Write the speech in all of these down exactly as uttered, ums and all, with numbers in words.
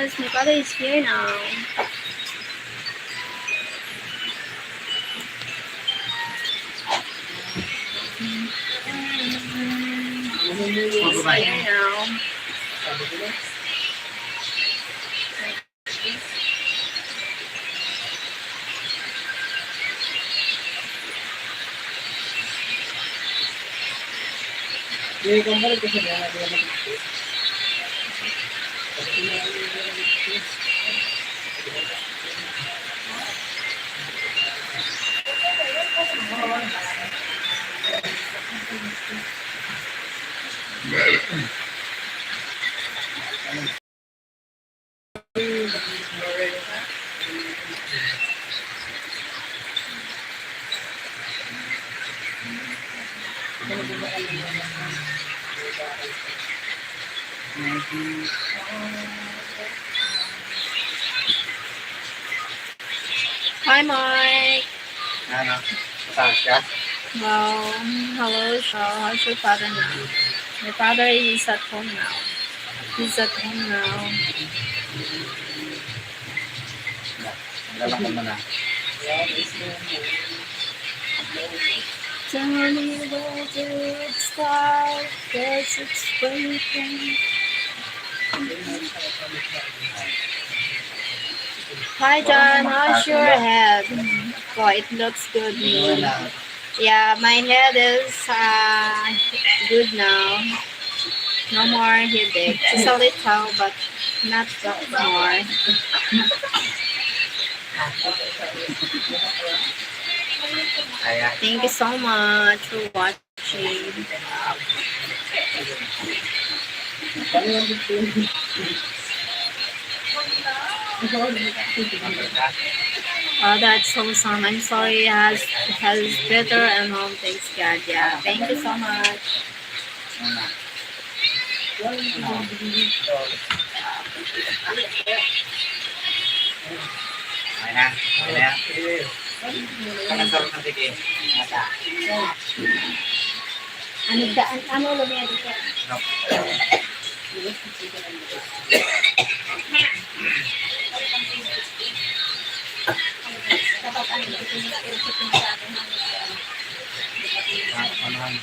Yes, my father is here now. He's here now. Hi, Mike. Ano? Saan siya? Well, hello, so how's your father now? My father is at home now. He's at home now. Wala lang muna. Tell me where to start, 'cause it's breaking. Hi, John. How's your head? Oh, it looks good, me. Yeah, my head is uh, good now. No more headache. Just a little, but not that more. Thank you so much for watching. Oh, that's awesome. I'm sorry, has has better and home. Thanks God. Yeah. Thank you so much. Ayan na. Ayan na. Ano sa mga sige? Ano ka? An-, ano, lumiyado ka? No. Dapat ano, ito yung sa akin. Ah, ano, ah,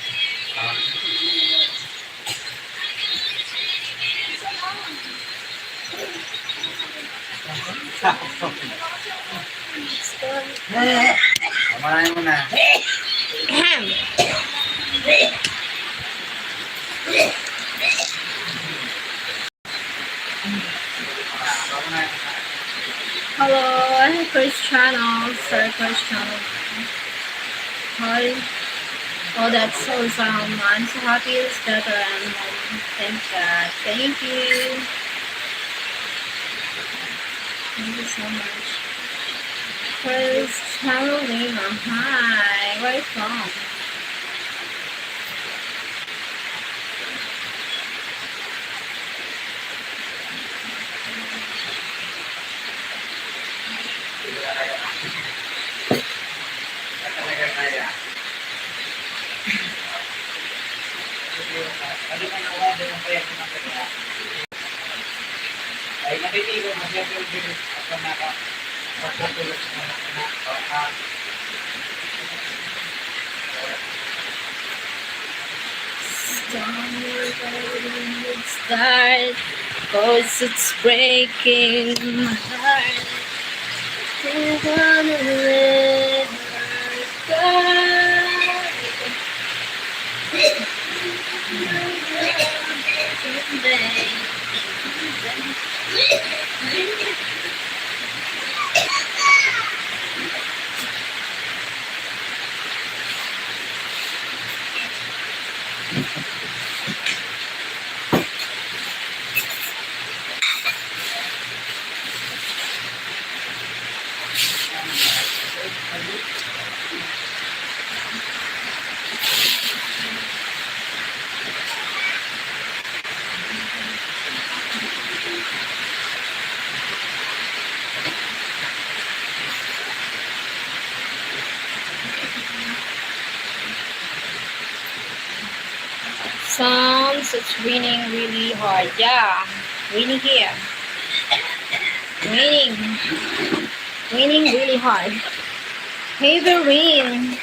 Kumain mo na. Hello, first channel, sorry, first channel. Hi. Oh, that's awesome. I'm so happy it's better and um, thank God. Thank you. Thank you so much. First channel, Lima. Hi. Where you from? Ay, nakikita mo siya, pero hindi ako naka-, nakatulog sa mga anak. Start, 'cause it's breaking my heart. Can't wanna let her go. Sounds it's raining really hard. Yeah, raining here. Raining. Raining really hard. Heavy rain.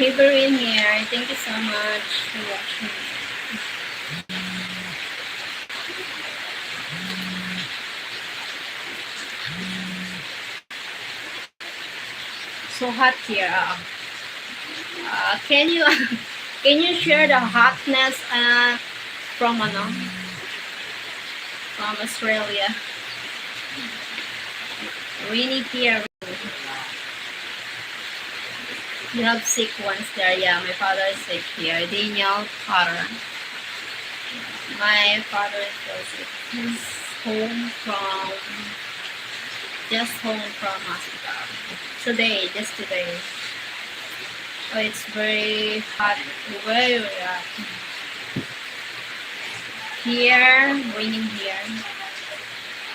Heavy rain here. Thank you so much for watching. So hot here. Ah. Ah, can you, can you share the hotness, ah, from, ano, from Australia? Rainy here. You have sick ones there. Yeah, my father is sick here. Daniel Potter. My father is sick. He's home from, just home from hospital. Today, just today. Oh, it's very hot where we are. Here, raining here.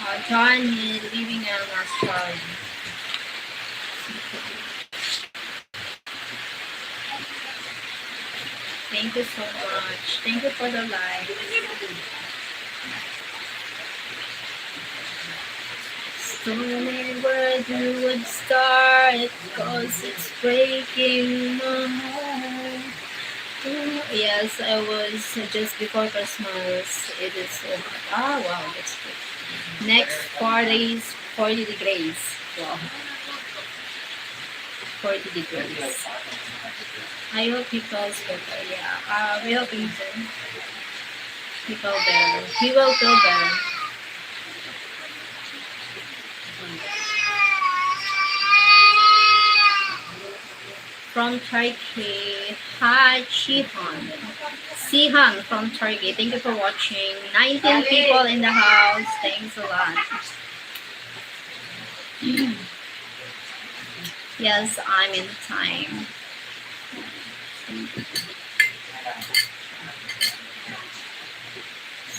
Uh, John is living in Australia. Thank you so much. Thank you for the like. Stormy weather would start, 'cause it's breaking my heart. Yes, I was just before Christmas. It is so hot. Ah, wow, that's good. Next four days, forty degrees. Wow. Forty degrees. I hope he feels better. Yeah, uh, we hoping too. He feel better. He will feel better. From Turkey, hi, Shihan. Sihan from Turkey. Thank you for watching. Nineteen people in the house. Thanks a lot. Yes, I'm in time.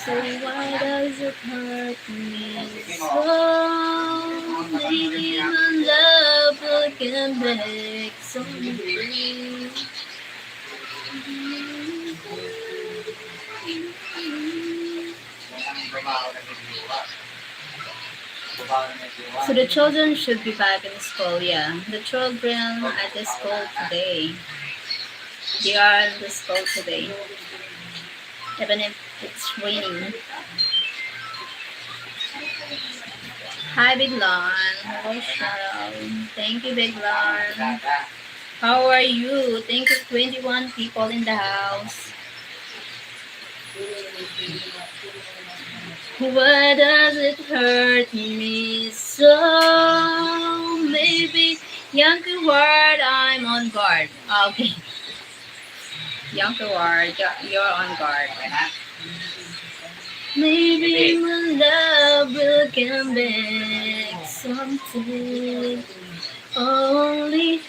So why does it hurt me so? Maybe my love will come back someday. So the children should be back in school, yeah. The children at the school today. They are in the school today. Even if it's raining. Hi, Biglan. Hello, Cheryl. Thank you, Biglan. How are you? Thank you, twenty-one people in the house. Why does it hurt me so? Maybe, Yankee Ward, I'm on guard. Ah, okay. Yankee Ward, you're, you're on guard. Maybe my love will come back someday. Only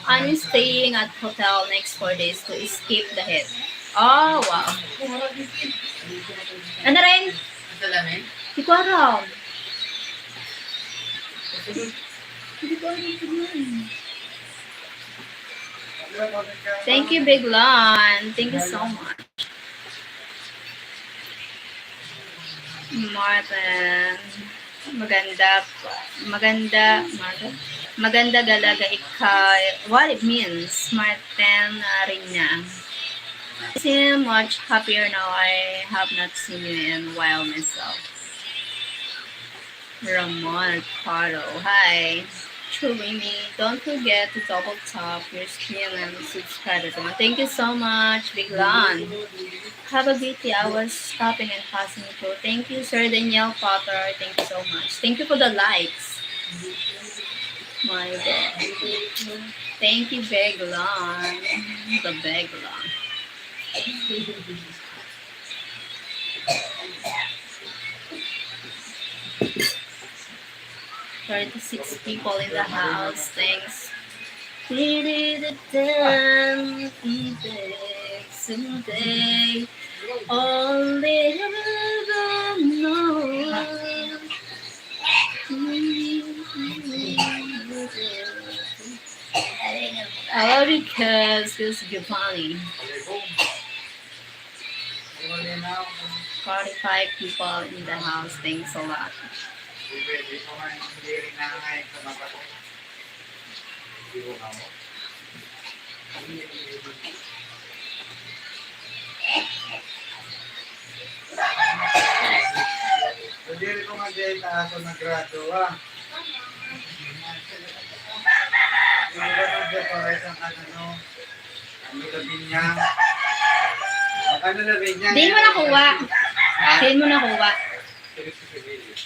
I'm staying at hotel next four days to escape the heat. Oh, wow. Ano rin? Hindi ko alam. Hindi ko alam. Thank you, Biglan. Thank you so much. Martin. Maganda, maganda, maganda, maganda galaga ika, what it means, Martin Arena. I seem much happier now. I have not seen you in a while myself. Ramon Caro, hi. Churini, don't forget to double tap your screen and subscribe, everyone. Thank you so much, Biglan. Have a great day. I was stopping and passing through. Thank you, Sir Daniel Potter. Thank you so much. Thank you for the likes. My God. Thank you, Biglan. The Biglan. Thirty-six people in the house. Thanks. Did it again, someday. Only heaven knows. All because it's Giovanni. Forty-five people in the house. Thanks a lot. Diri ko nga dyan taas na grado, ah. Yung iba nang decoration, ano, no? Ano, labi niya? Ano, labi niya? Di mo nakuha. Di mo nakuha.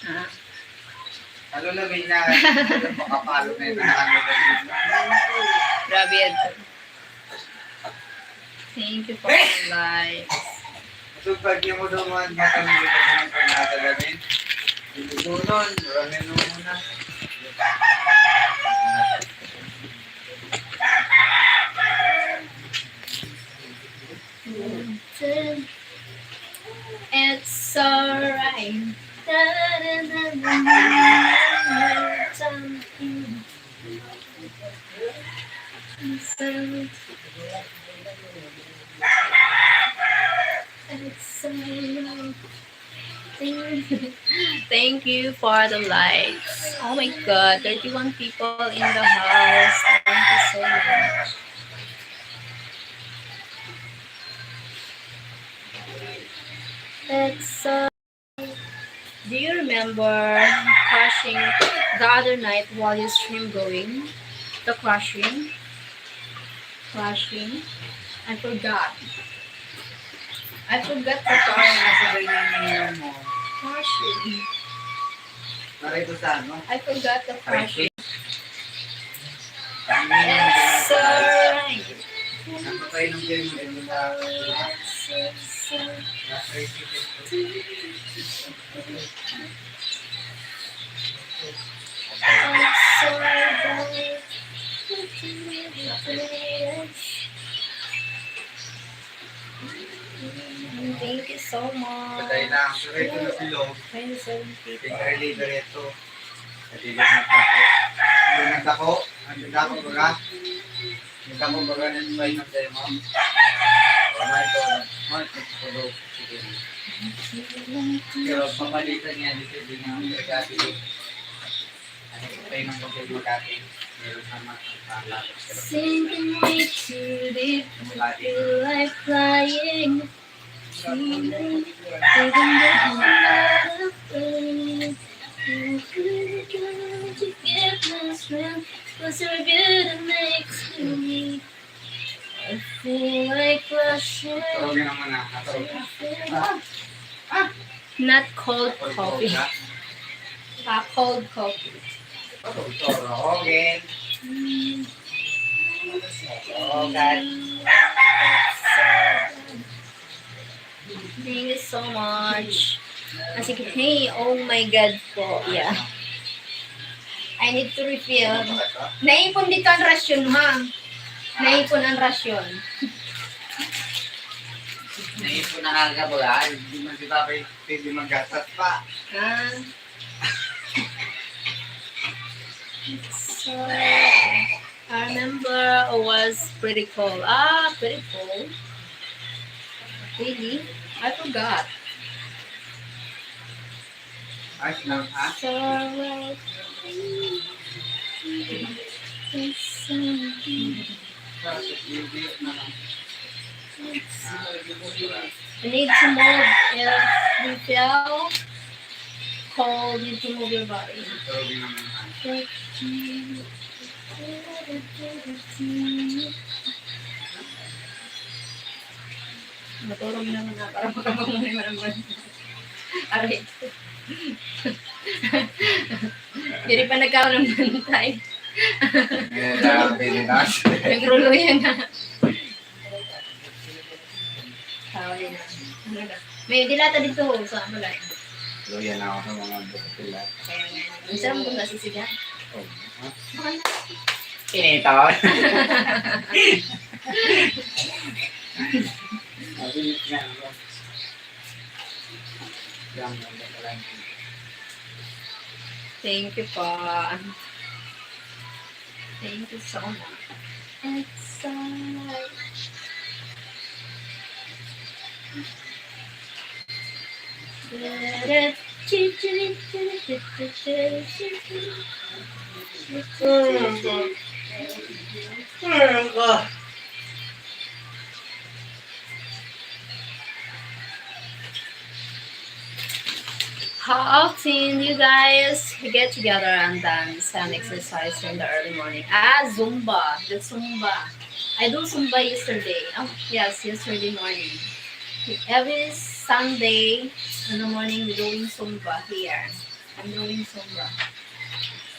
Ah. Ano, labi niya? Makapalo na yun. Ano, labi niya? Grabe yan. Thank you for the likes. So, pag niya mo daw man, matanggal ka na pag nakalamin. Hindi ko nun, ramen mo muna. It's alright. It's alright. Thank you for the likes. Oh my God, thirty-one people in the house. Thank you so much. It's, uh, do you remember crushing the other night while you stream going? The crushing? Crushing? I forgot. I forgot the Parang nasa ganyan yung mo. Crushing. Maray ko sa ano? I forgot the crushing. Ano yung It's alright. Napapainom kayo mo rin sa Thank you so much. Patay na. Pero ito na si Log. Twenty-seven people. Pinarili diretso. Sa bilog ng tako. Bilog ng tako. Ang tako baga. Ang tako baga ng spine ng tayo mo. Wala ito. Wala ito sa tulog. Sige. Pero papalitan niya dito din ang regati. Ano yung tayo ng pagkain magkati? Meron naman ang pangalan. Sinking way too deep, Ang body. feel like flying. Feeling, feeling that I'm not afraid. You're good, good to give my strength. 'Cause you're good and makes me weak. I feel like rushing. Tulog na naman na. Tulog. Not cold coffee. Ah, cold coffee. Tulog, tulog. Okay. Oh, God. Thank you so much. Ah, sige. Hey, oh my God po. Yeah. I need to refill. Naipon dito ang rasyon, ha? Naipon ang rasyon. Naipon na aga ba? Hindi man si Papa pwede maggastos pa. Ah. So, I remember it was pretty cold. Ah, pretty cold. Really? I forgot. Ayos lang, ha? So, like, it's something. Hindi na lang. I need to move. If we feel cold, need to move your body. Tulog na naman. Maturog naman na para makapamuni naman. Aray. Diri pa nagkaon ng bantay. Ngayon lang ang Pilipinas. Nagruluyan na. Tawag na. Ano na? May dilata dito, oh, sa ano lang. Luya na ako sa mga bukila. Kaya nga. Ang sarap kung nasisigahan. Oh, ha? Baka na. Initaw. Sabi niya, ano? Yan, yan, yan, yan. Thank you po. Thank you so much. It's alright. How often you guys get together and dance and exercise in the early morning? Ah, Zumba. The Zumba. I do Zumba yesterday. Oh, yes, yesterday morning. Every Sunday in the morning, we're doing Zumba here. I'm doing Zumba.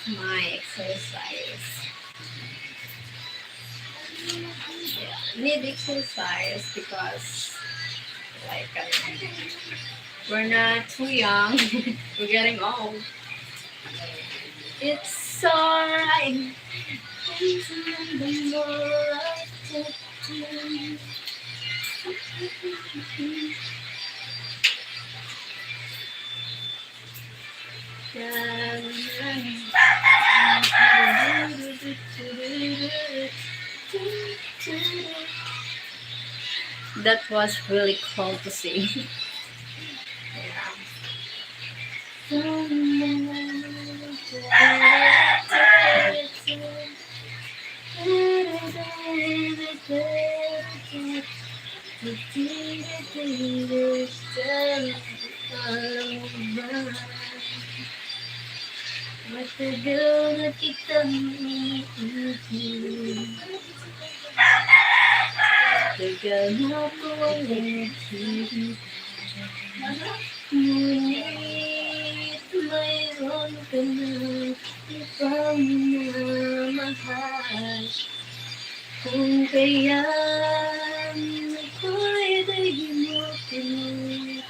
My exercise. Yeah, need exercise because, like, um, we're not too young. We're getting old. It's alright. It's not the moonlight. That was really cool to see. Alam mo ba, matagal na kitang iniisip. Tagal na kong iniisip. Ngunit mayroon ka na ibang minamahal. Kung kaya ako'y di mo tinutukoy,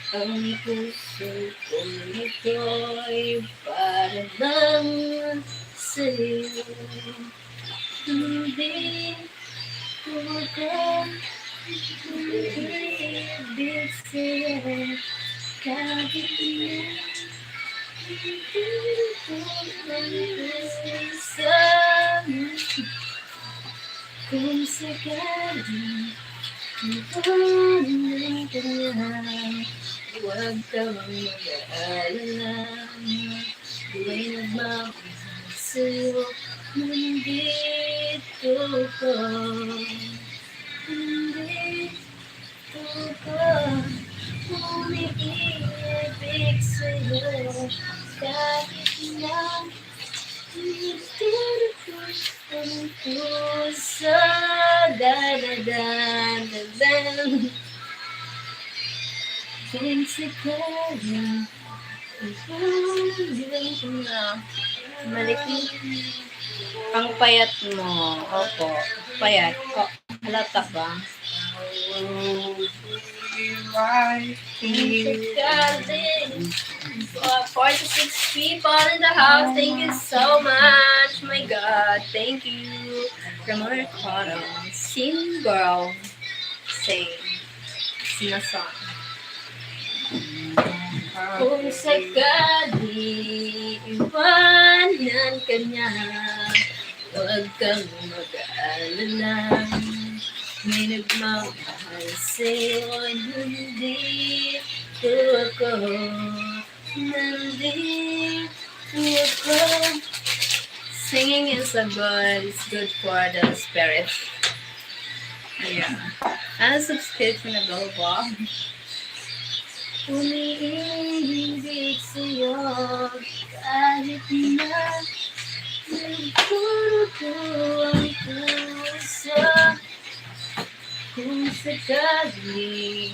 ang puso kong ito'y para lang sa'yo. Hindi ko ka ibig sa'yo, kahit na hindi ko ang gusto. Kung sakaling iwanan ka niya, huwag kang mag-aalala. Ako'y nagmamahal sa'yo, nandito ka. Nandito ka, umiibig sa'yo, kahit na ang puso dadadan. Kung sakaling Malaki. Ang payat mo. Opo. Payat. Ko, halata ba? Uh, forty-six people in the house. Thank you so much. My God. Thank you. Ramon Ricardo. Single. Same. Sinasama. Kung sakali iwanan ka niya, huwag kang mag-aalala. May nagmamahal sa'yo, nandito ako, nandito ako. Singing is a good, it's good for the spirit. Yeah. Ano, subscribe ko na ba ba? Umiibig sa'yo kahit na nagdurugo ang puso. Kung sakaling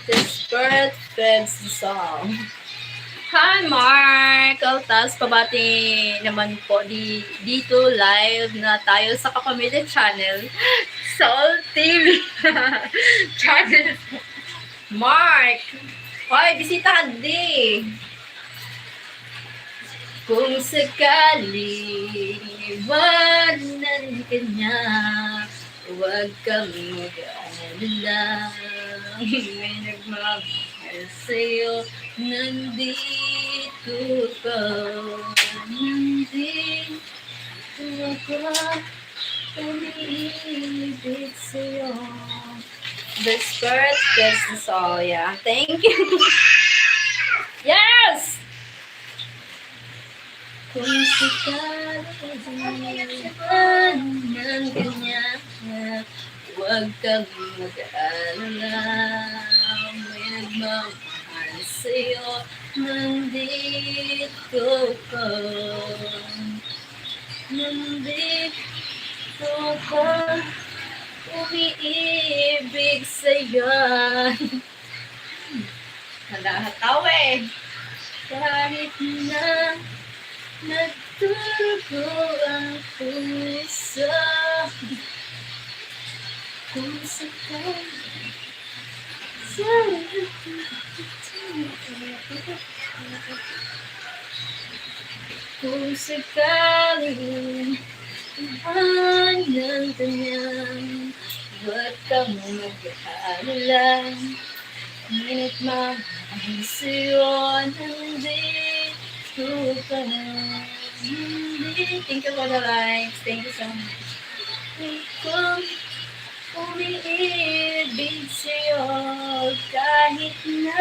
Desperate Feds song. Hi, Mark! Altas, pabati naman po di, dito live na tayo sa Kapamilya Channel. Soul T V Channel. Mark! Hoy, bisita ka di! Kung sakaling iwanan ka niya, huwag kang mag-aalala. May nagmamahal sa'yo, nandito ka, nandito ka. umiibig sa'yo. The spirit fits us all, yeah. Thank you. Yes! Kung sakali man ng ganyan, huwag kang mag-alala. May nagmamahal sa'yo, nandito ka. Nandito ka, umiibig sa'yo. Nalahataw eh. Kahit na nagdurugo ang puso, kung sakali kung sakaling iwanan ka niya, huwag kang mag-alala. Minute man ang sa'yo, nandito ka. Thank you for the likes. Thank you so much. Kung umiibig sa'yo, kahit na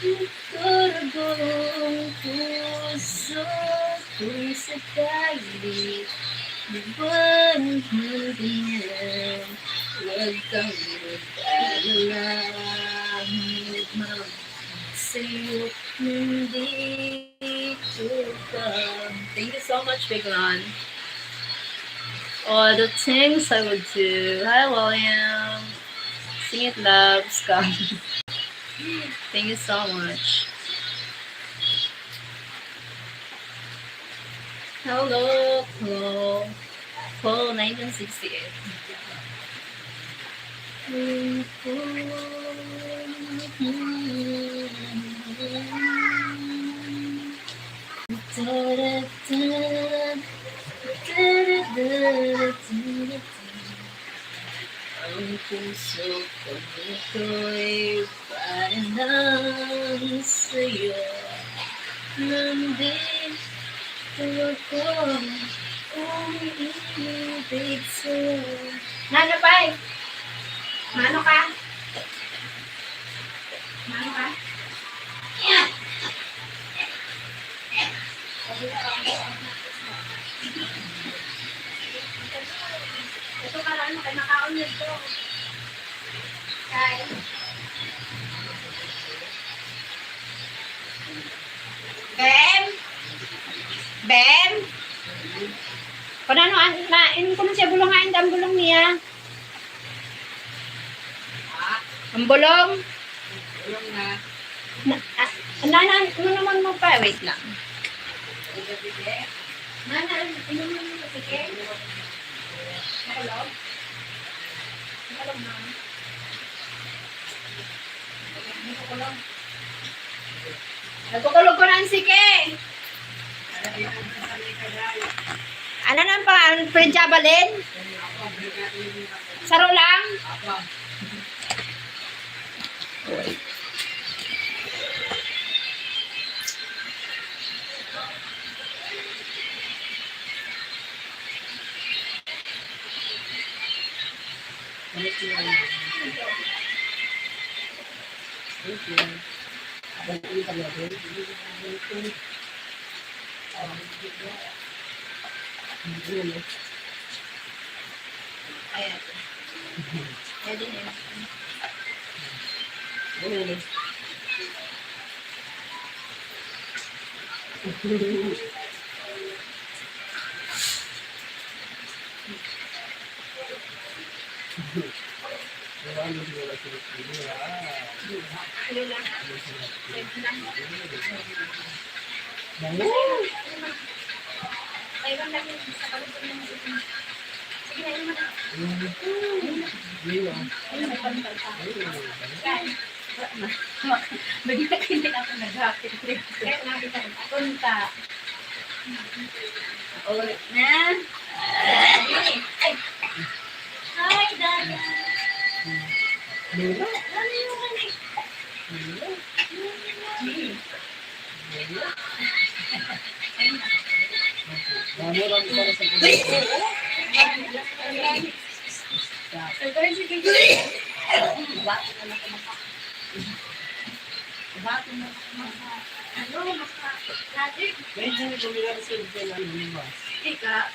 nagdurugo ang puso, kung sakali iwanan ka niya, huwag kang mag-alala. Nagmamahal sa'yo, nandito ka. Thank you so much, Biglan. All the things I would do. Hi, William. Sing it, loves. Come. Thank you so much. Hello, Paul. Paul, nineteen sixty-eight. Ang puso ko nito'y parang sa'yo. Nandito ako, umiibig sa'yo. Nano, Pay? Mano ka? Mano ka? Ito ka lang, kay makaon yun to. Kay. Bem? Bem? Kunano an, na, in, kuno siya bulong, hain ta an bulong niya? Ang bulong? Bulong na. Na, ah, na, na, ano naman mo pa? Wait lang. Nana, inuman mo, sige. Makulog? Makulog, ma'am. Makulog. Nagkukulog ko na ang sike. Ano nang pangalan? Fred Jabalin? Saro lang? Ayan. Pwede na yun. Bigla hindi ako naghapit. Kaya nga kita nagpunta. Ulit na. Ay. Hi, Dada. Ano yung ano? Damo lang para sa pagkain. Uy, oo. Sa ganyan, sige, sige. Bago na lang kumakain. Bago na lang kumakain. Ano, maka-, lagi. Medyo may bumila na sa ibigay na ano, di ba? Ika,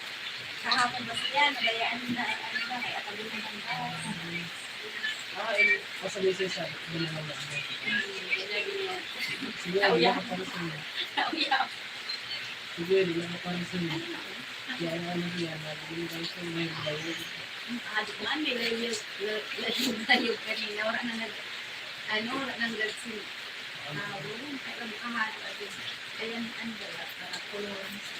kahapon ba siya, nabayaan na, ano ba, may atali na ng bus. Ah, eh, basta may sinasabi, hindi na lang ako. Hmm, ganyan, ganyan. Sige, Nauya. Wala ka pa rin sa'yo. Nauya. Sige, wala ka pa rin sa'yo. Ano? Kaya ano siya, nabigyan kayo sa may bayad. Ah, di man, may layog, la-, layog, layog kanina. Wala na nag-, ano, wala nang gagsin. Ah, wala. Pero makahalo agad. Ayan, ano ba, para kulong siya.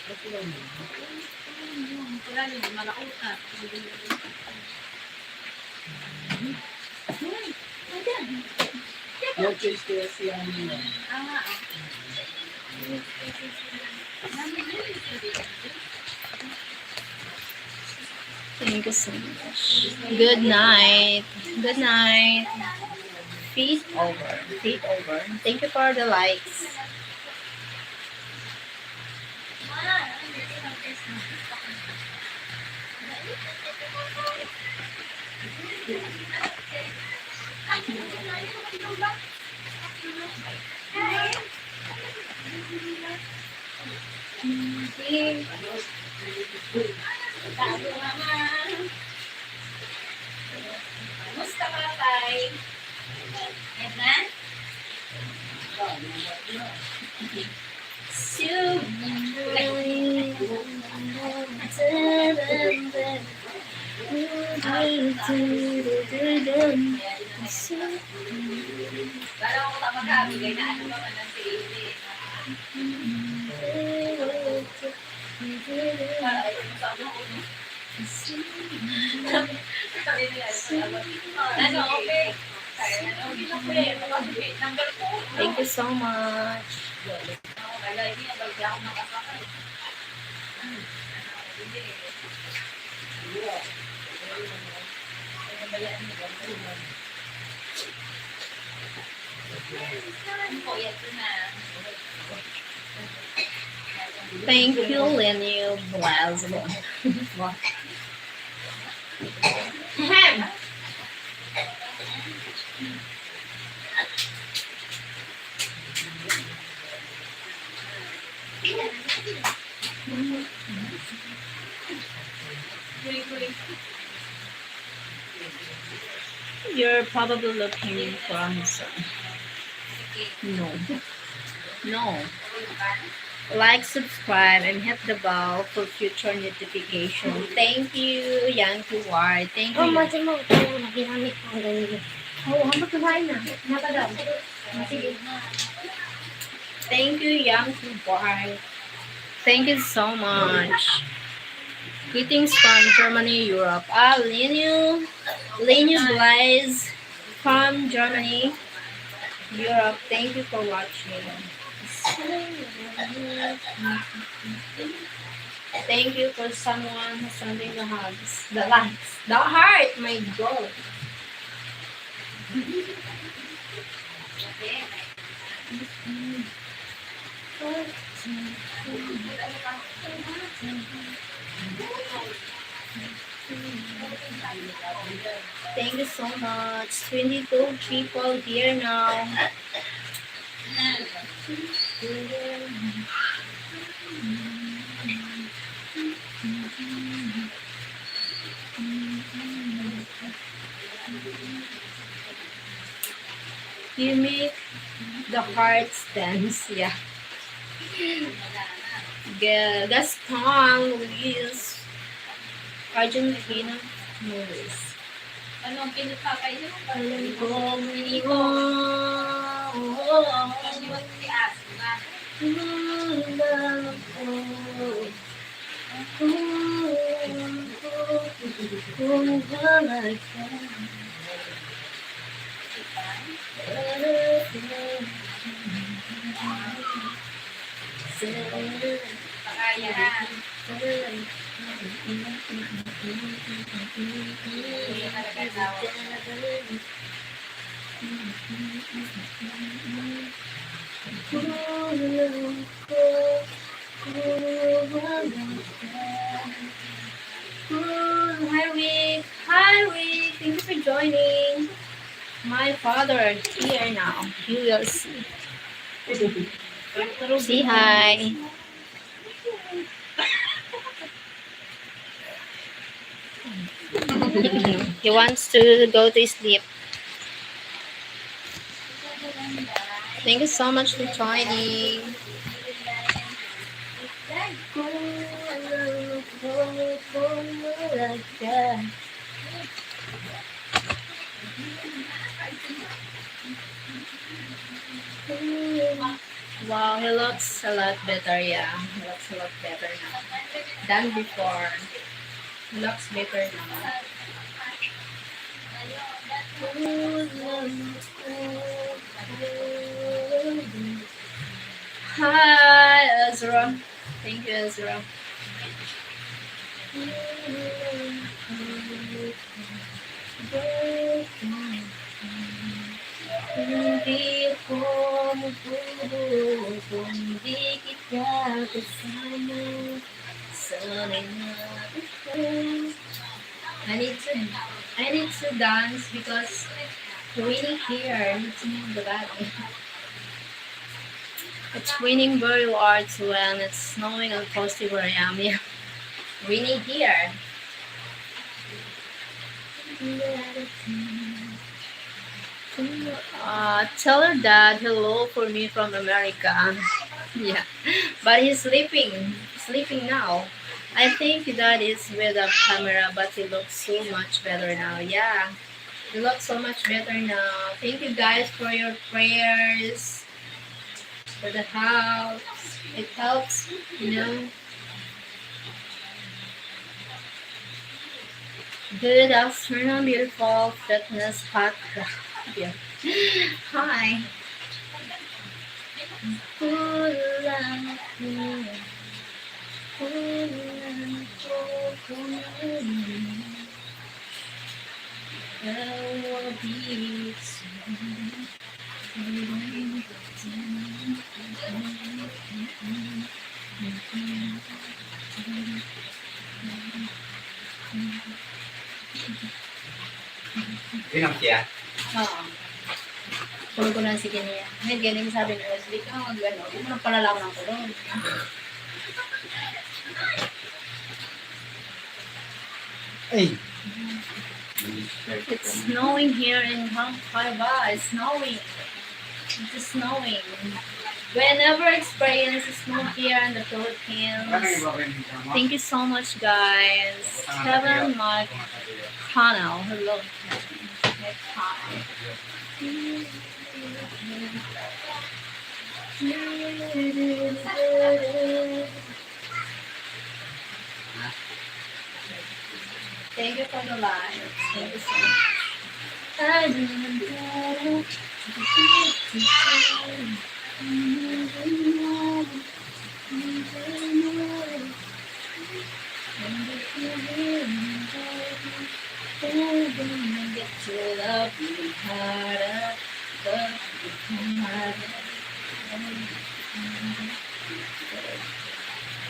Ay, kulong mo. Kulong, kulong yun. Kulong yun, malaot na. Uy, ayan. No choice kaya siya nila. Ah, okay. Thank you so much. Good night. Good night. Feet over. Feet over. Thank you for the likes. Kamusta ka, Tay? Edna? Kala ko ka magkabigay na ano ba man ang si Amy. Para ay, ano sa ano ko, no? Sabi nila, ano, okay. Kaya, ano, okay na po eh. Number four, no? Thank you so much. Thank you, Lenny Blasmo. You're probably looking for answer. No. No. Like, subscribe, and hit the bell for future notification. Thank you, Yankee Ward. Thank you. Oh, mati mo. Kaya maginamit ko ang ganyan. Oo, ano, kumain na? Nakadam. Sige. Thank you, Yankee Ward. Thank you so much. Greetings from Germany, Europe. Ah, Leniu, Leniu Blaze from Germany, Europe. Thank you for watching. Thank you for someone who sending the hugs. The likes. The heart, my God. Thank you so much. Twenty-two people here now. You make the hearts dance, yeah. Ga-, Gaston, Luis, Argentina, Luis. Ano ang pinagpapainom? Alam ko, Nico. Ano yung tias? Hi, Rick. Hi, Rick. Thank you for joining. My father here now. You will see. Say hi. He wants to go to sleep. Thank you so much for joining. Wow, he looks a lot better, yeah. He looks a lot better now than before. He looks better now. Hi, Ezra. Thank you, Ezra. Hindi ako magbubuo kung di kita kasama. Sana'y matuto. I need to, I need to dance because raining here. I need to move the body. It's raining very hard when it's snowing and frosty where I am. Yeah. Raining here. Uh, tell your dad hello for me from America. Yeah, but he's sleeping, sleeping now. I think dad is with a camera, but he looks so much better now. Yeah, he looks so much better now. Thank you guys for your prayers, for the help. It helps, you know. Good afternoon, beautiful fitness hot. Yeah. Hi. Kulang ko, kulang ko, kulang. Ikaw ang Inom siya? Oo. Tulog ko na si Kenia. Ngayon, ganyan sabi ni Wesley, "Ikaw ang gano'n. Huwag mo nang palalaman ko doon." Ay! It's snowing here in Hong Kong. It's snowing. It's snowing. We never experience snow here in the Philippines. Thank you so much, guys. Kevin McConnell. Hello, Kevin. McConnell. Thank you for the light. Thank you so much.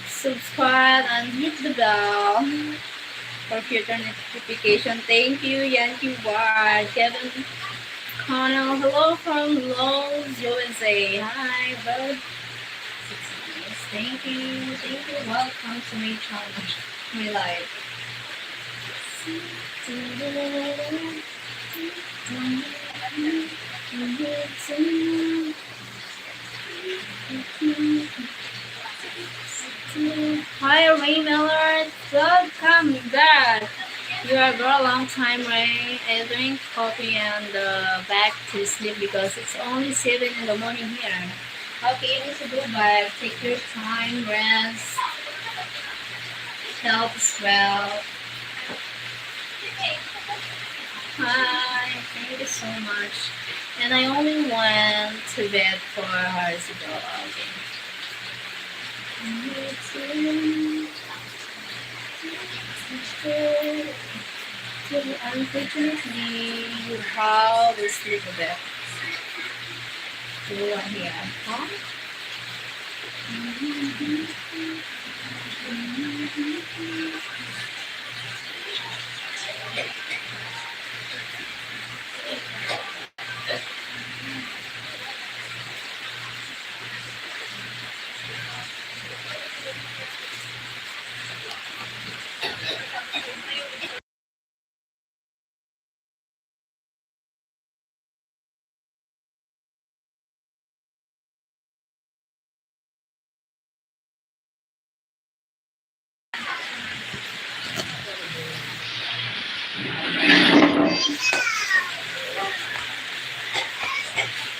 Subscribe and hit the bell for future notification. Thank you, Yankee Ward, Kevin Connell. Hello from Lowe's, U S A. Hi, bud. Thank you. Thank you. Welcome to my channel, my life. Hi, Ray Miller. Welcome back. You are a long time, Ray. I drink coffee and uh, back to sleep because it's only seven in the morning here. Okay, you need to go back. Take your time, rest. Helps well. Hi, thank you so much. And I only went to bed four hours ago. Okay. Unfortunately, how this little bit. Dua here, huh?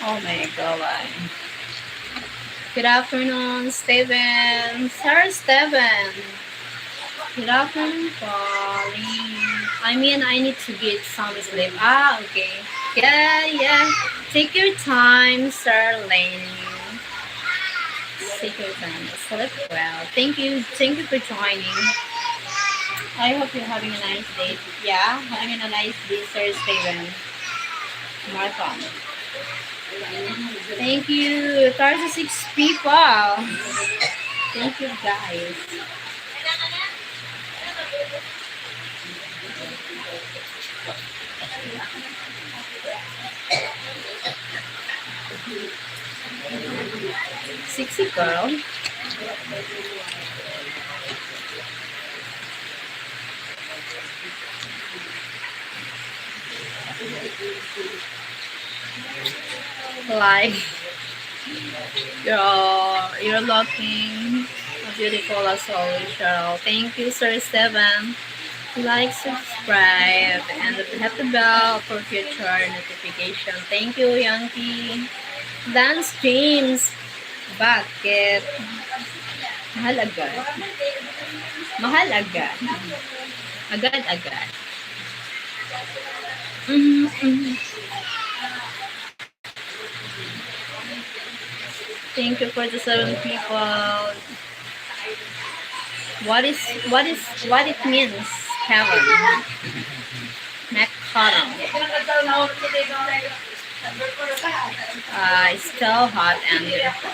Oh my God. Good afternoon, Steven. Sir Steven. Good afternoon, Pauline. I mean, I need to get some sleep. Ah, okay. Yeah, yeah. Take your time, Sir Lane. Take your time. Sleep well. Thank you. Thank you for joining. I hope you're having a nice day. Yeah, having a nice day, Sir Steven. Marcon. Thank you. Thirty-six people. Thank you, guys. Sexy girl. Like, you're, you're looking beautiful as always, Cheryl. Thank you, Sir Steven. Like, subscribe, and hit the bell for future notification. Thank you, Yankee. Lance James, bakit? Mahal agad. Mahal agad. Agad-agad. Mm-hmm. Thank you for the seven people. What is, what is, what it means, heaven? McConnell. Uh, it's still hot and beautiful.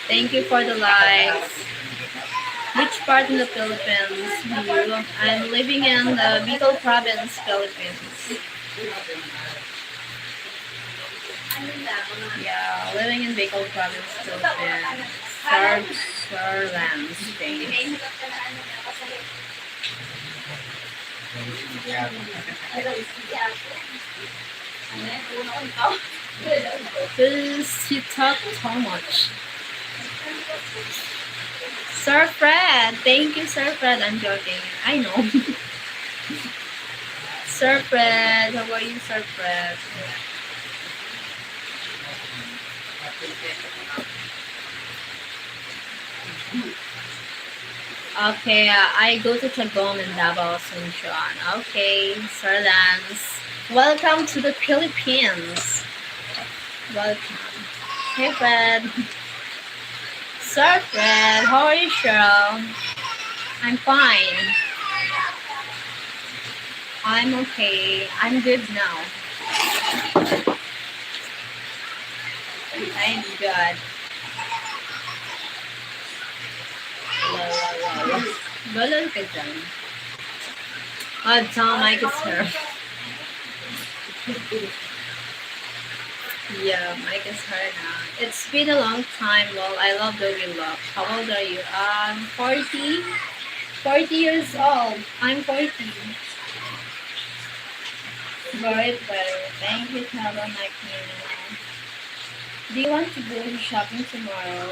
Thank you for the likes. Which part in the Philippines do you? I'm living in the Bicol province, Philippines. Yeah, living in Bicol province, Philippines. Sir, Sir Lance, thanks. Please, you talk too much. Sir Fred, thank you, Sir Fred. I'm joking. I know. Sir Fred, how are you, Sir Fred? Okay, uh, I go to Tagum in Davao Asuncion. Okay, Sir Lance. Welcome to the Philippines. Welcome. Hey, Fred. Sir Fred, how are you, Cheryl? I'm fine. I'm okay. I'm good now. Thank God. Wala, wala, wala. Balon ka dyan. Ah, Tom, I guess her. Yeah, Mike is hard now. It's been a long time, lol. I love the vlog. How old are you? Um, forty. Forty years old. I'm forty. Very well. Thank you, Tava Mike. Do you want to go shopping tomorrow?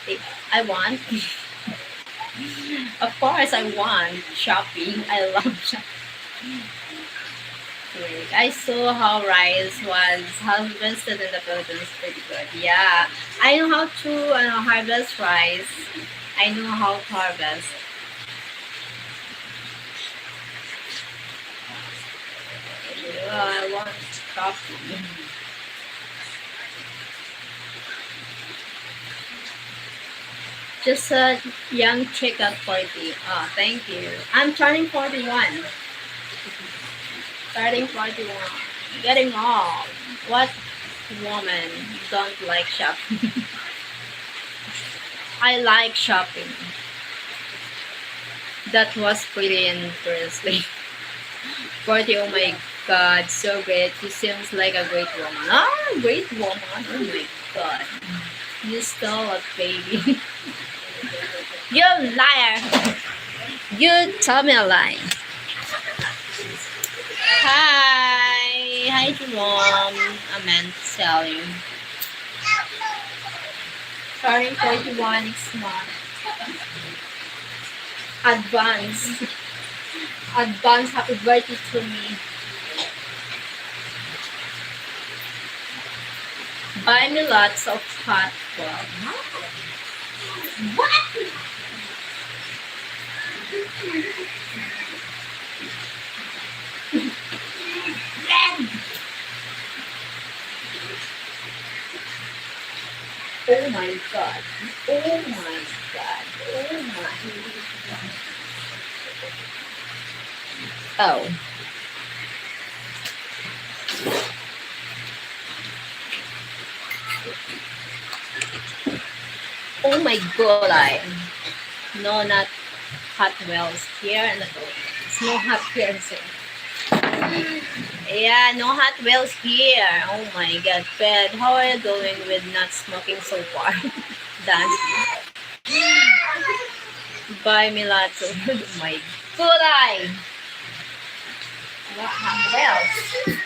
I, I want. Of course, I want shopping. I love shopping. Wait, I saw how rice was harvested in the Philippines. Pretty good. Yeah, I know how to uh, harvest rice. I know how to harvest. Yeah, I want shopping. Just a young chick at forty. Ah, thank you. I'm turning forty-one. Turning forty-one. Getting old. What? Woman don't like shopping. I like shopping. That was pretty interesting. Forty, oh my God, so great. She seems like a great woman. Ah, great woman. Oh my God. You stole a baby. You liar. You told me a lie. Hi. Hi, Jerome. I meant to tell you. Sorry, forty-one next month. Advance. Advance happy birthday to me. Buy me lots of hot. Wow. What? Oh my God. Oh my God. Oh my God. Oh. Oh my God, I no, not Hot Wheels here in the Philippines. No Hot Wheels here. Yeah, no Hot Wheels here. Oh my God, Fred, how are you doing with not smoking so far? Done. Buy me lots of, oh my God, I Hot Wheels.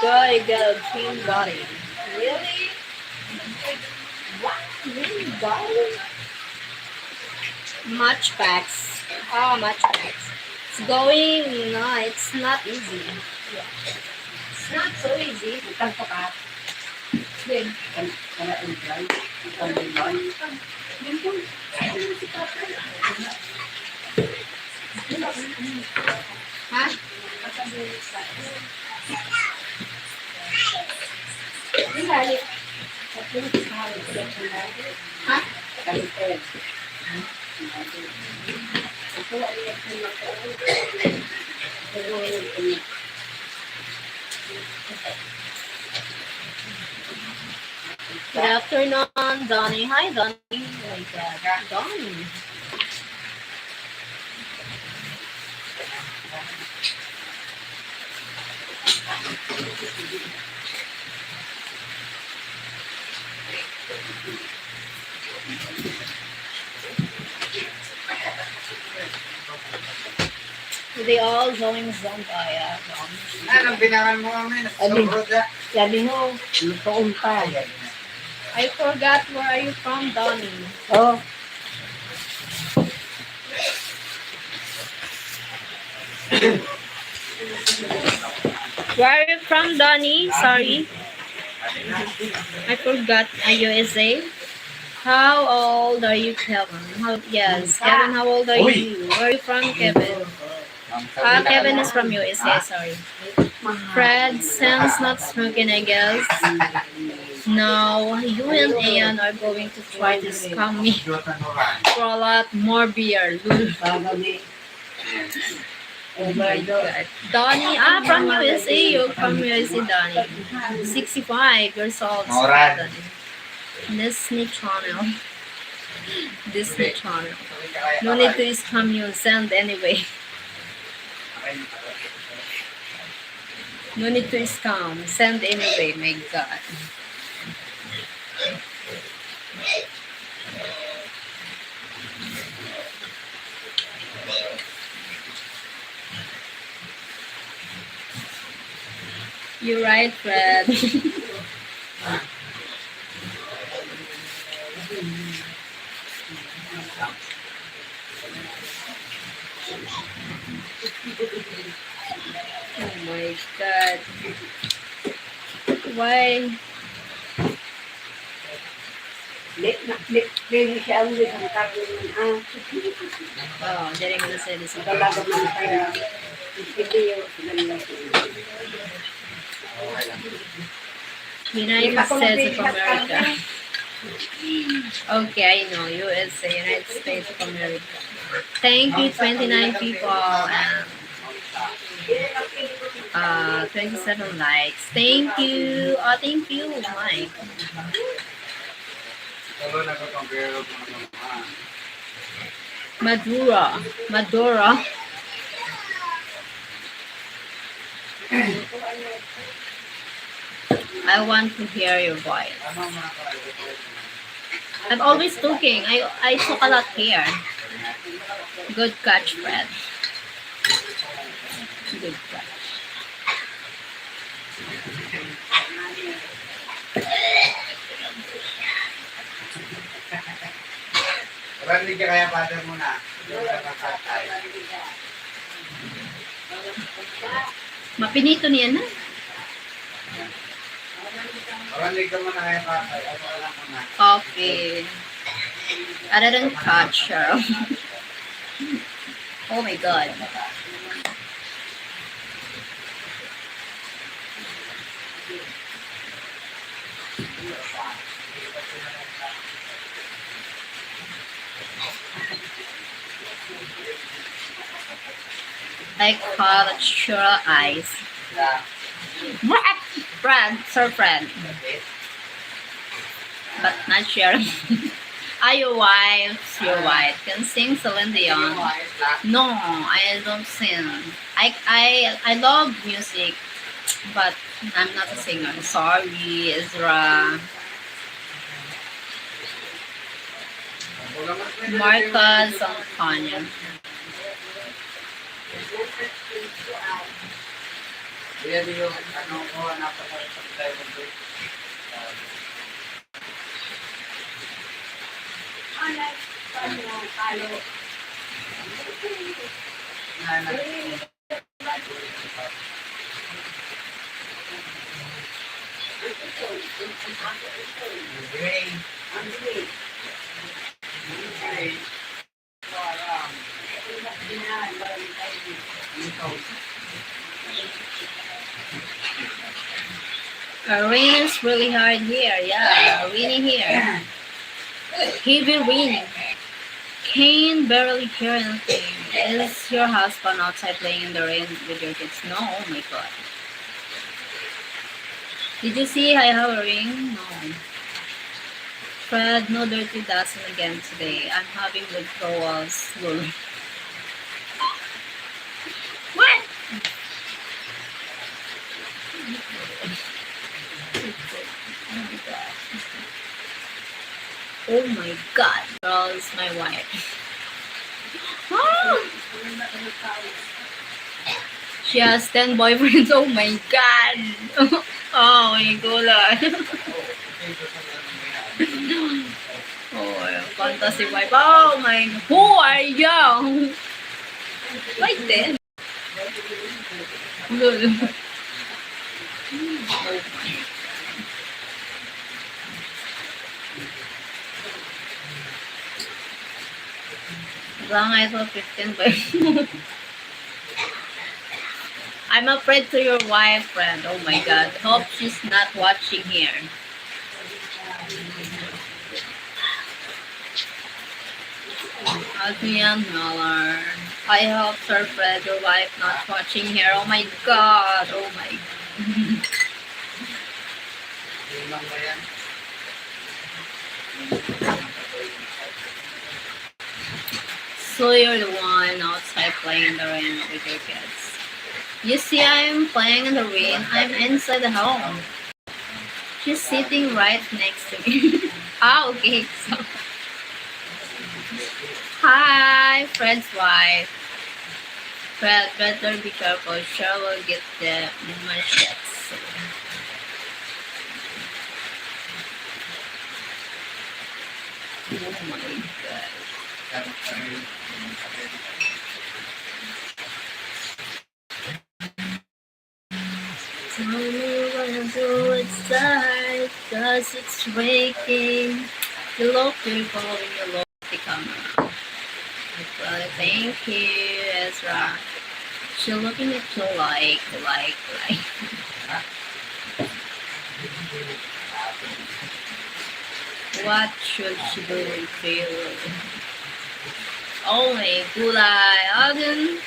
Boy, girl, clean body. Really? What? Clean body? Match packs. Ah, match packs. It's going, no, it's not easy. Yeah. It's not so easy. Magtanto ka. Then, kan-, kan-, kan-, kan-, kan-, Ha? Ha? Good afternoon, Donnie. Hi, Donnie. Oh my God, Donnie. They all going zone kaya. Anong binangan mo, amin? Ano? Sobro da. Sabi mo, lutoon pa. Ayan. I forgot, where are you from, Donnie? Oh. Where are you from, Donnie? Sorry. I forgot. Uh, U S A. How old are you, Kevin? How, yes, Kevin, how old are you? Where are you from, Kevin? Ah, Kevin is from U S A, sorry. Fred, since not smoking, I guess. Now, you and Ian are going to try to scam me for a lot more beer. Lul. Oh my God. Donnie, ah, from U S A. You're from U S A, Donnie. Sixty-five years old. Alright. Disney Channel. Disney Channel. No need to scam you. Send anyway. No need to scam. Send anyway. My God. You're right, Fred. Oh my God. Why? Di, na, di, di siya ang nagkakaroon, ah. Oo, diri mo na sa Luzon. Talaga man tayo. Hindi yun, sila nila. United States of America. Okay, I know. U S A, United States of America. Thank you, twenty-nine people. Um, Uh, twenty-seven likes. Thank you. Oh, thank you. My. Madura. Madura. I want to hear your voice. I'm always talking. I, I talk a lot here. Good catch, Fred. Good catch. Ranig ka kaya, Father, muna. Mapinito niya na. Ranig ka muna kaya, Father. Ano ka lang muna? Okay. Other than culture. Oh my God. I call it Shura eyes. What? Friend, sir friend. But not sure. Are your wife, your wife can sing Celine Dion? No, I don't sing. I, I, I love music, but I'm not a singer. Sorry, Ezra. Marcus Antonio. Uh, rain is really hard here. Yeah, rainy here. Heavy rain. Can barely hear anything. Is your husband outside playing in the rain with your kids? No, oh my God. Did you see I have a ring? No. Fred, no dirty dancing again today. I'm having withdrawals. Lol. What? Oh my God. Girls, my wife. Ah! She has ten boyfriends. Oh my God. Oh, my God. Oh, fantasy wife. Oh my, who are you? Why then? Lol. Wala nga ito, fifteen ba? I'm afraid to your wife, friend. Oh my God. Hope she's not watching here. Adrian Miller. I hope, sir Fred, your wife not watching here. Oh my God. Oh my God. So you're the one outside playing in the rain with your kids. You see, I'm playing in the rain. I'm inside the home. She's sitting right next to me. Ah, okay. So, hi, Fred's wife. Fred, better be careful. Sure will get the machetes. Oh my God. Tell me what to do inside, 'cause it's breaking. You look beautiful when you look at the camera. Well, thank you, Ezra. She looking at you like, like, like. What should she do with you? Oh my gulay, Alden.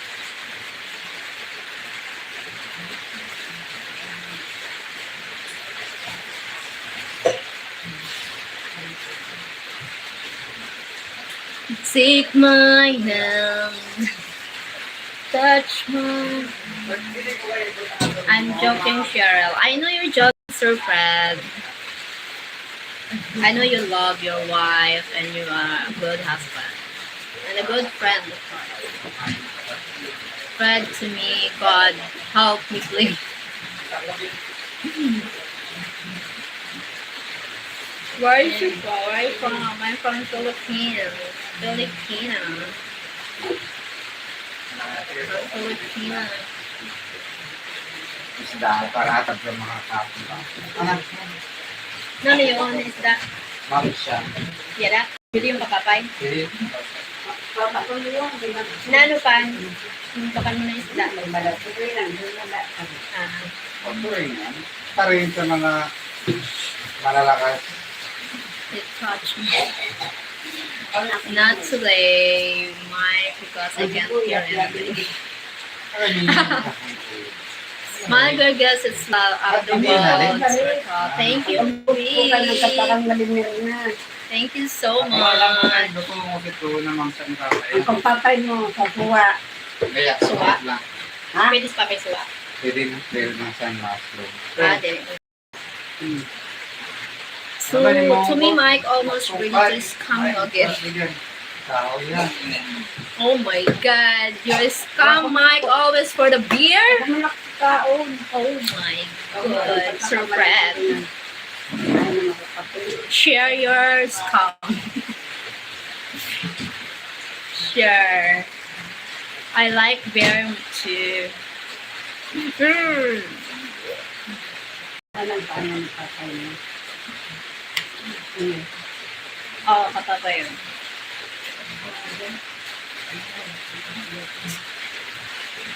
Take my hand. Touch my... I'm joking, Cheryl. I know you're joking, Sir Fred. I know you love your wife and you are a good husband and a good friend, of course. Fred to me, God, help me, please. Where is you from? Where are you from? I'm from Philippines. Filipina. From Filipina. Isda, para atag sa mga kapwa. Ano? Ano yun? Isda? Ma'am siya. Yara? Pwede yung kapapay? Hindi. Nano pa? Yung bakal mo na isda? Ah. Okay rin yan. Pareho sa mga malalakas. It touched me. Not today, Mike, because I can't hear anything. Alam niyo yun. My good guess is love of the world. Thank you, Mike. Thank you so Wala lang much. Gusto mo kasi ito namang sa iba. Ang pagpapay mo, sa suwa. Kaya, Suwa. Lang. Ha? Pwede sa papel suwa. Pwede na, pwede na sa mushroom. Ah, di. So, to me, Mike, almost really just come again. Tao yan. Oh my God, you're a scam, Mike, always for the beer? Ano na kaon? Oh my God, Sir Fred. Share your scam. Share. I like beer too. Mm. Anong paano ng patay mo? Oo, kapatay yun.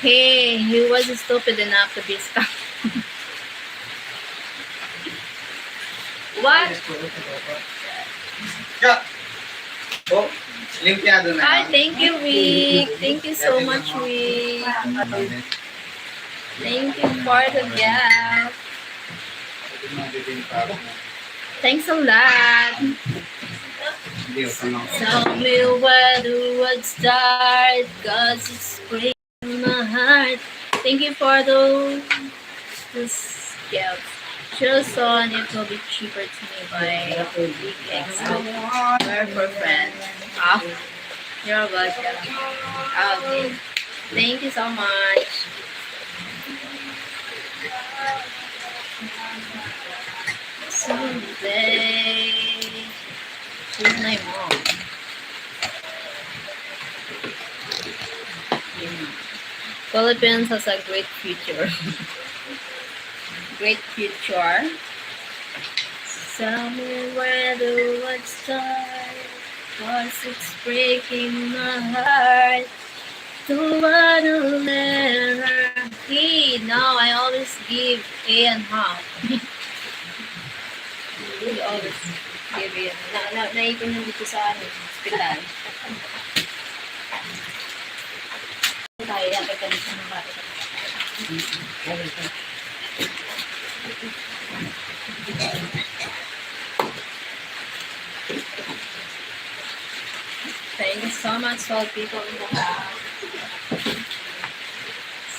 Hey, he was stupid enough to be scammed. What? Ka! Oh, limpyado na Hi, yan. Thank you, Rick. Thank you so much, Rick. Thank you for the gift. Thanks a lot. Hindi, ano. Tell me where the words start, 'cause it's breaking my heart. Thank you for those, this gift. Just on it will be cheaper to me by Big X. Very for friends. Ah, you're welcome. Okay. Thank you so much. Someday. Who's my mom? Philippines has a great future. Great future. Somewhere the words start, 'cause it's breaking my heart. Don't wanna let her. Hey, no, I always give A and half. We always give A and na, na, naipon yun dito sa ano, hospital. Kaya, pagka dito ng bata. Thank you so much for people in the house.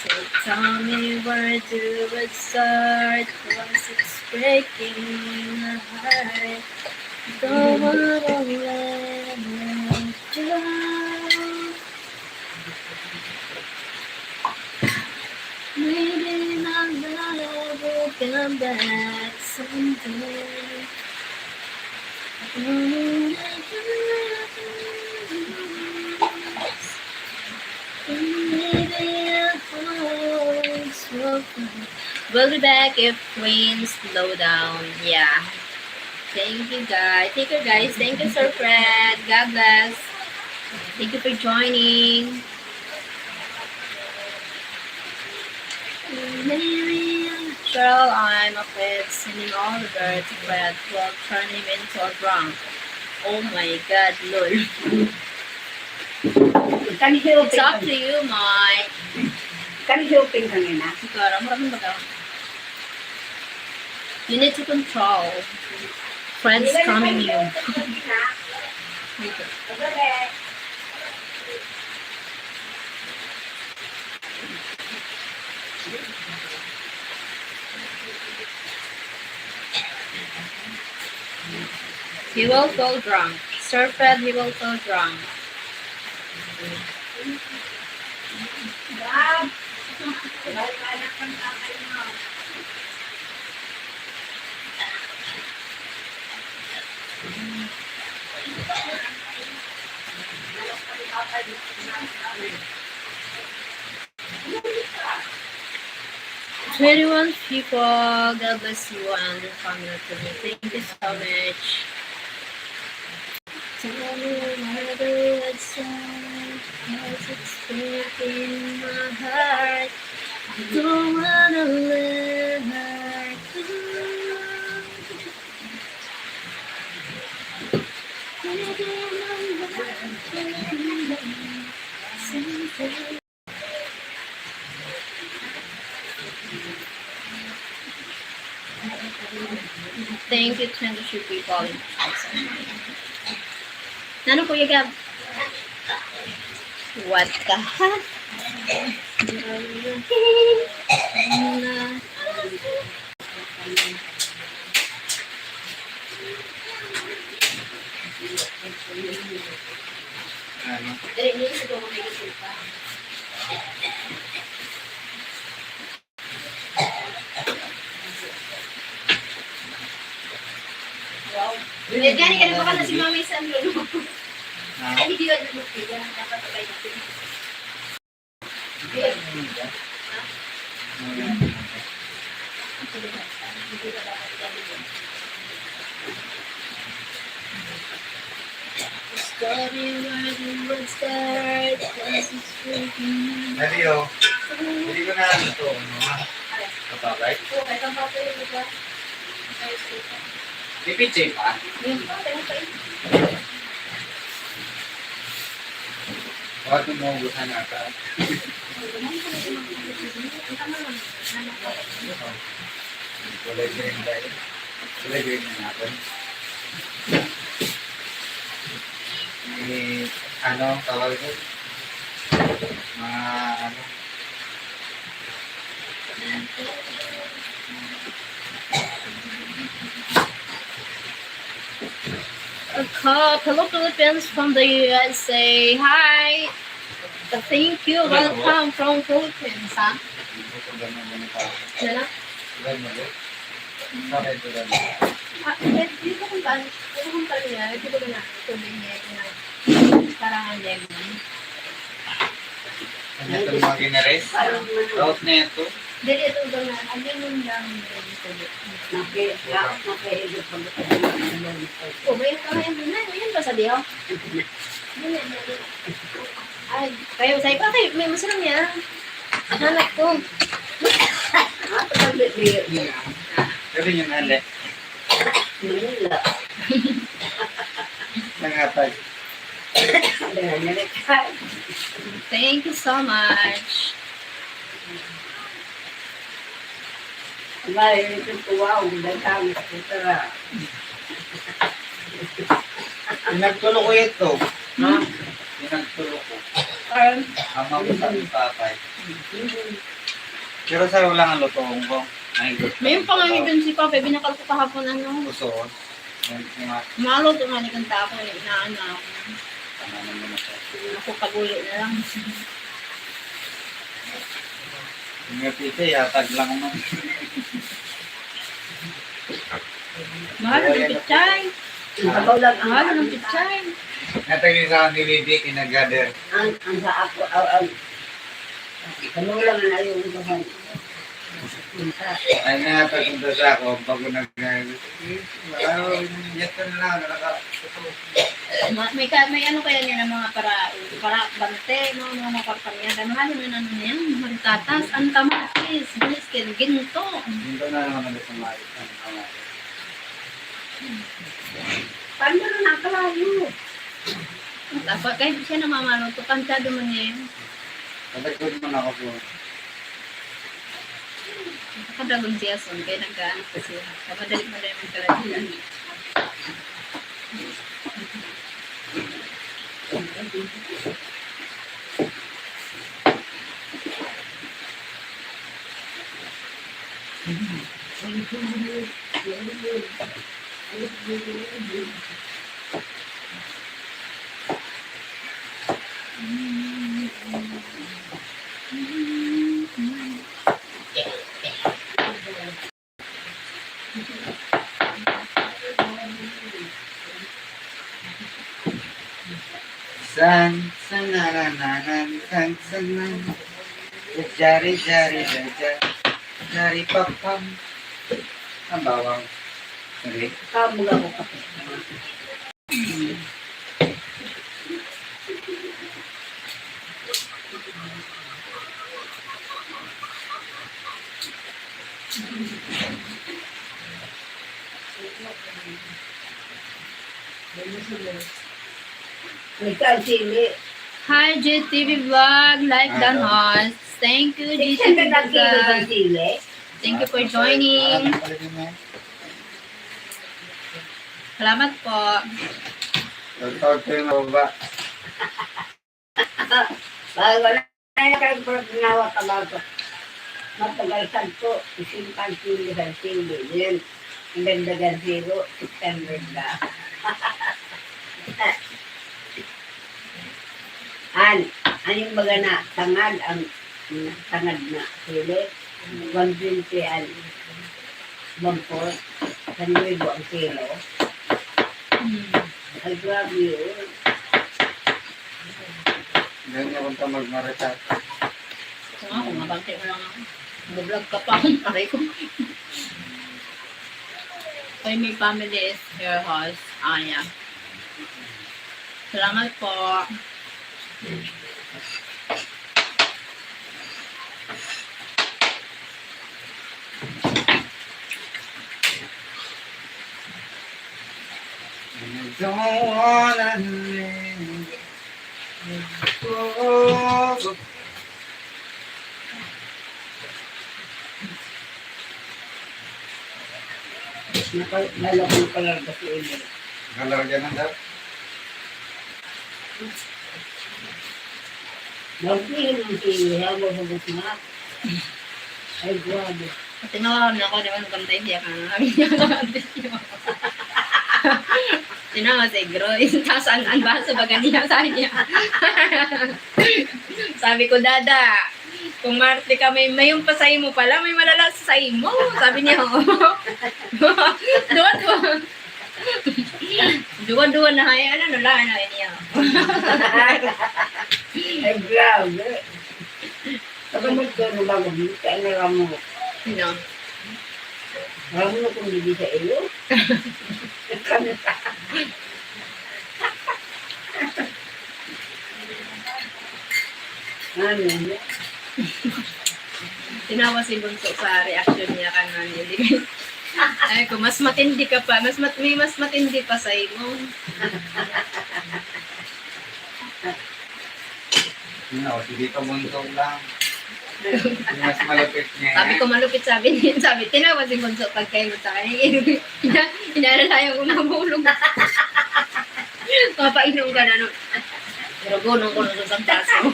So tell me where do I start, 'cause it's breaking my heart. Don't wanna let you down. Maybe my love will come back someday. Maybe I'll fall so far. We'll be back if rain slow down. Yeah. Thank you, guys. Take care, guys. Thank you, Sir Fred. God bless. Thank you for joining. Cheryl, I'm a Fred. Sending all the girls to Fred. Will turn him into a drunk. Oh my God, lol. Kan It's up helping. To you, Mike. Kan helping kanina. Siguro, maraming baga. You need to control. Friends coming you. Dito. He will fall drunk. Sir Fred, he will fall drunk. Twenty-one people, God bless you and your family too. Thank you so much. Tell me why the red sun has its break in my heart. I don't wanna live like this. Thank you, twenty-three people. Nano, Kuya Gab? What the heck? Wow. Gani, gani, baka na si Mama Isang lolo. Ah. Ay, hindi yun, lolo. Yan ang dapat sabay natin. Dali, oh. Hindi ko na ano to, ano, ha? Kapagay? Tipid siya pa. Bakit mo ubusan ata? Kulay green tayo. Kulay green na natin. Eh, ano, tawag ko? Mga, ano, A cup. Hello, Philippines from the U S A. Hi. Thank you. Welcome from Philippines, ha? Ano? Ah, eh, dito kung saan, dito kung saan niya, dito ko na, ito din niya, ito na. Parang ang lemon. Ano itong mga ginares? Out na ito. Dili, ito ba na, ang lemon lang, ito. Naki-, ah, naki-, Oh, may kamay mo na, yan ba sa diyo? Dili, dili. Ay, kayo, sa iba, kayo, may masarap niya. Hanap ko. Ah, pagkabi-, bi-, bi-, Sabi niyo, Nande. Manila. Nangatag. Thank you so much. Wala, ito, wow, ang ganda, ang putara. Pinagtulo ko ito. Ha? Pinagtulo ko. Parang Ama ko sa tatay. Pero sa wala nga lutoon ko. Ay, May yung pangangit dun si Papa, binakal ko kahapon, ano. Gusto ko. Yan, yan nga. Malo to nga ni kanta ako, eh, inaano ako. Tama naman ako. Ako, pagulo na lang. Yung nga pizza, yatag lang man. Mahal ang pichay. Sabaw lang ang Mahal ang pichay. Natagin sa akin ni Bibi, kinagather. Ang, ang sa ako, ang, ang, kamo lang ang ayaw unahan. Ay, nga, pagpunta sa ako, bago nag-, wow, yan na lang, nakaka-, Ma-, may ka-, may ano kaya niya ng mga para, para bante, no? Mga maparpang yan. Ano, ano, ano, ano yan? Maritatas, ang kamatis, brisket, ginto. Ginto na naman ang gusto nga, ang kamatis. Paano na nakalayo? Dapat kahit siya namamano, to kantado man niya yun. Patagod mo na ako po. Nakadagon siya, son, kaya nag-aano pa siya. Kamadali-madali man talaga. San, san, na, na, na, na, san, san, na. Jari, jari, ja, ja. Jari, pam, pam. Ang bawang. Sorry. Kamu lang ako. Nagkansili. Hi, G T V Vlog. Like the host. Thank you, G T V Vlog. Thank you for joining. Salamat po. Shout out sa mga baba. Bago na yung kagpag ginawa ka bago. Matagal sagko, isin pang kilo sa sili. Yun, ang dagdagan zero, six hundred na. An, an yung baga na tangad, ang tangad na sili, one twenty an bangkot, san libo ang kilo. Hmm. Ay, grabe yun. Ganyan ako ka magmarita. Kung ako, mabangkit mo lang ako. Nag-vlog ka pa. Aray ko. Kay may family is your host. Ah, yeah. Salamat po. I don't wanna live. Naka-, nalagyan pala kasi ini. Nalagyan na daw. Nagpili ng sili, habang hubos na. Ay, grabe. Tinawagan niya ako, di ba, nagkantay siya ka na. Sabi niya, "Tinawa si Groy." Tapos ang, ang baso, baga niya, sabi niya. Sabi ko, "Dada, kung maarte ka, may, may yung pasay mo pala, may malala sa saimo." Sabi niya, "Oo." Duwa-duwa. Duwa-duwa na, ay, ano, ano lang, ano, niya. Ay, grabe. Pag magduro ba, kaya na lang mo. Sino? Alam mo kung hindi sa iyo? Kami pa. Ano niya? Tinawa si Bunso sa reaction niya kan ano, hindi. Ay ko, mas matindi ka pa, mas mat-, may mas matindi pa sa imo. No, sige pa, Bunso lang. Yung mas malupit niya. Sabi ko, malupit, sabi niya, sabi, tinawa si Bunso pagkain mo sa akin. Ina-, inalalayan ko mabulog. Papainom ka na, no? Pero gunong ko na sa baso.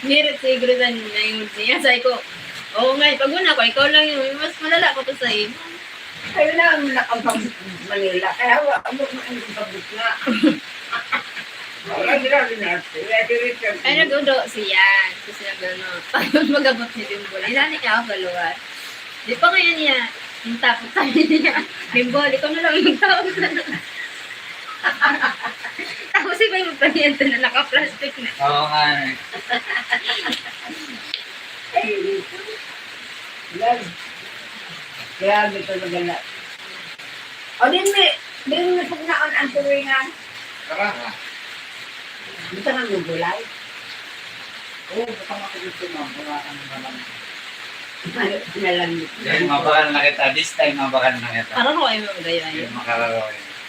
Ngirit siguro sa ngayon niya. Sabi ko, "Oo nga, pag una ko, ikaw lang yung mas malala ko to sa imo." Kaya na ang nakabang Manila. Kaya wa-, ano mo ang sabot nga. Wala, grabe na. Kaya diretso. Ay, nag-udo siya. Kasi nag-ano, pag mag-abot ni Dimbol, inani niya ako sa lugar. Di pa ngayon niya, yung tapos sabi niya, "Dimbol, ikaw na lang yung tapos." Tapos iba yung paniente na naka-plastic na. Oo nga eh. Ay, grabe talaga na. O, din may, din may pugnaon ang turingan. Tara. Gusto nga ng gulay? Oo, gusto nga ko dito, ma'am. Wala kang naman. Ano, nalang dito. Dahil mabakal na kita. This time, mabakal na kita. Parang ko ay mga gayo ay. Yung makararo.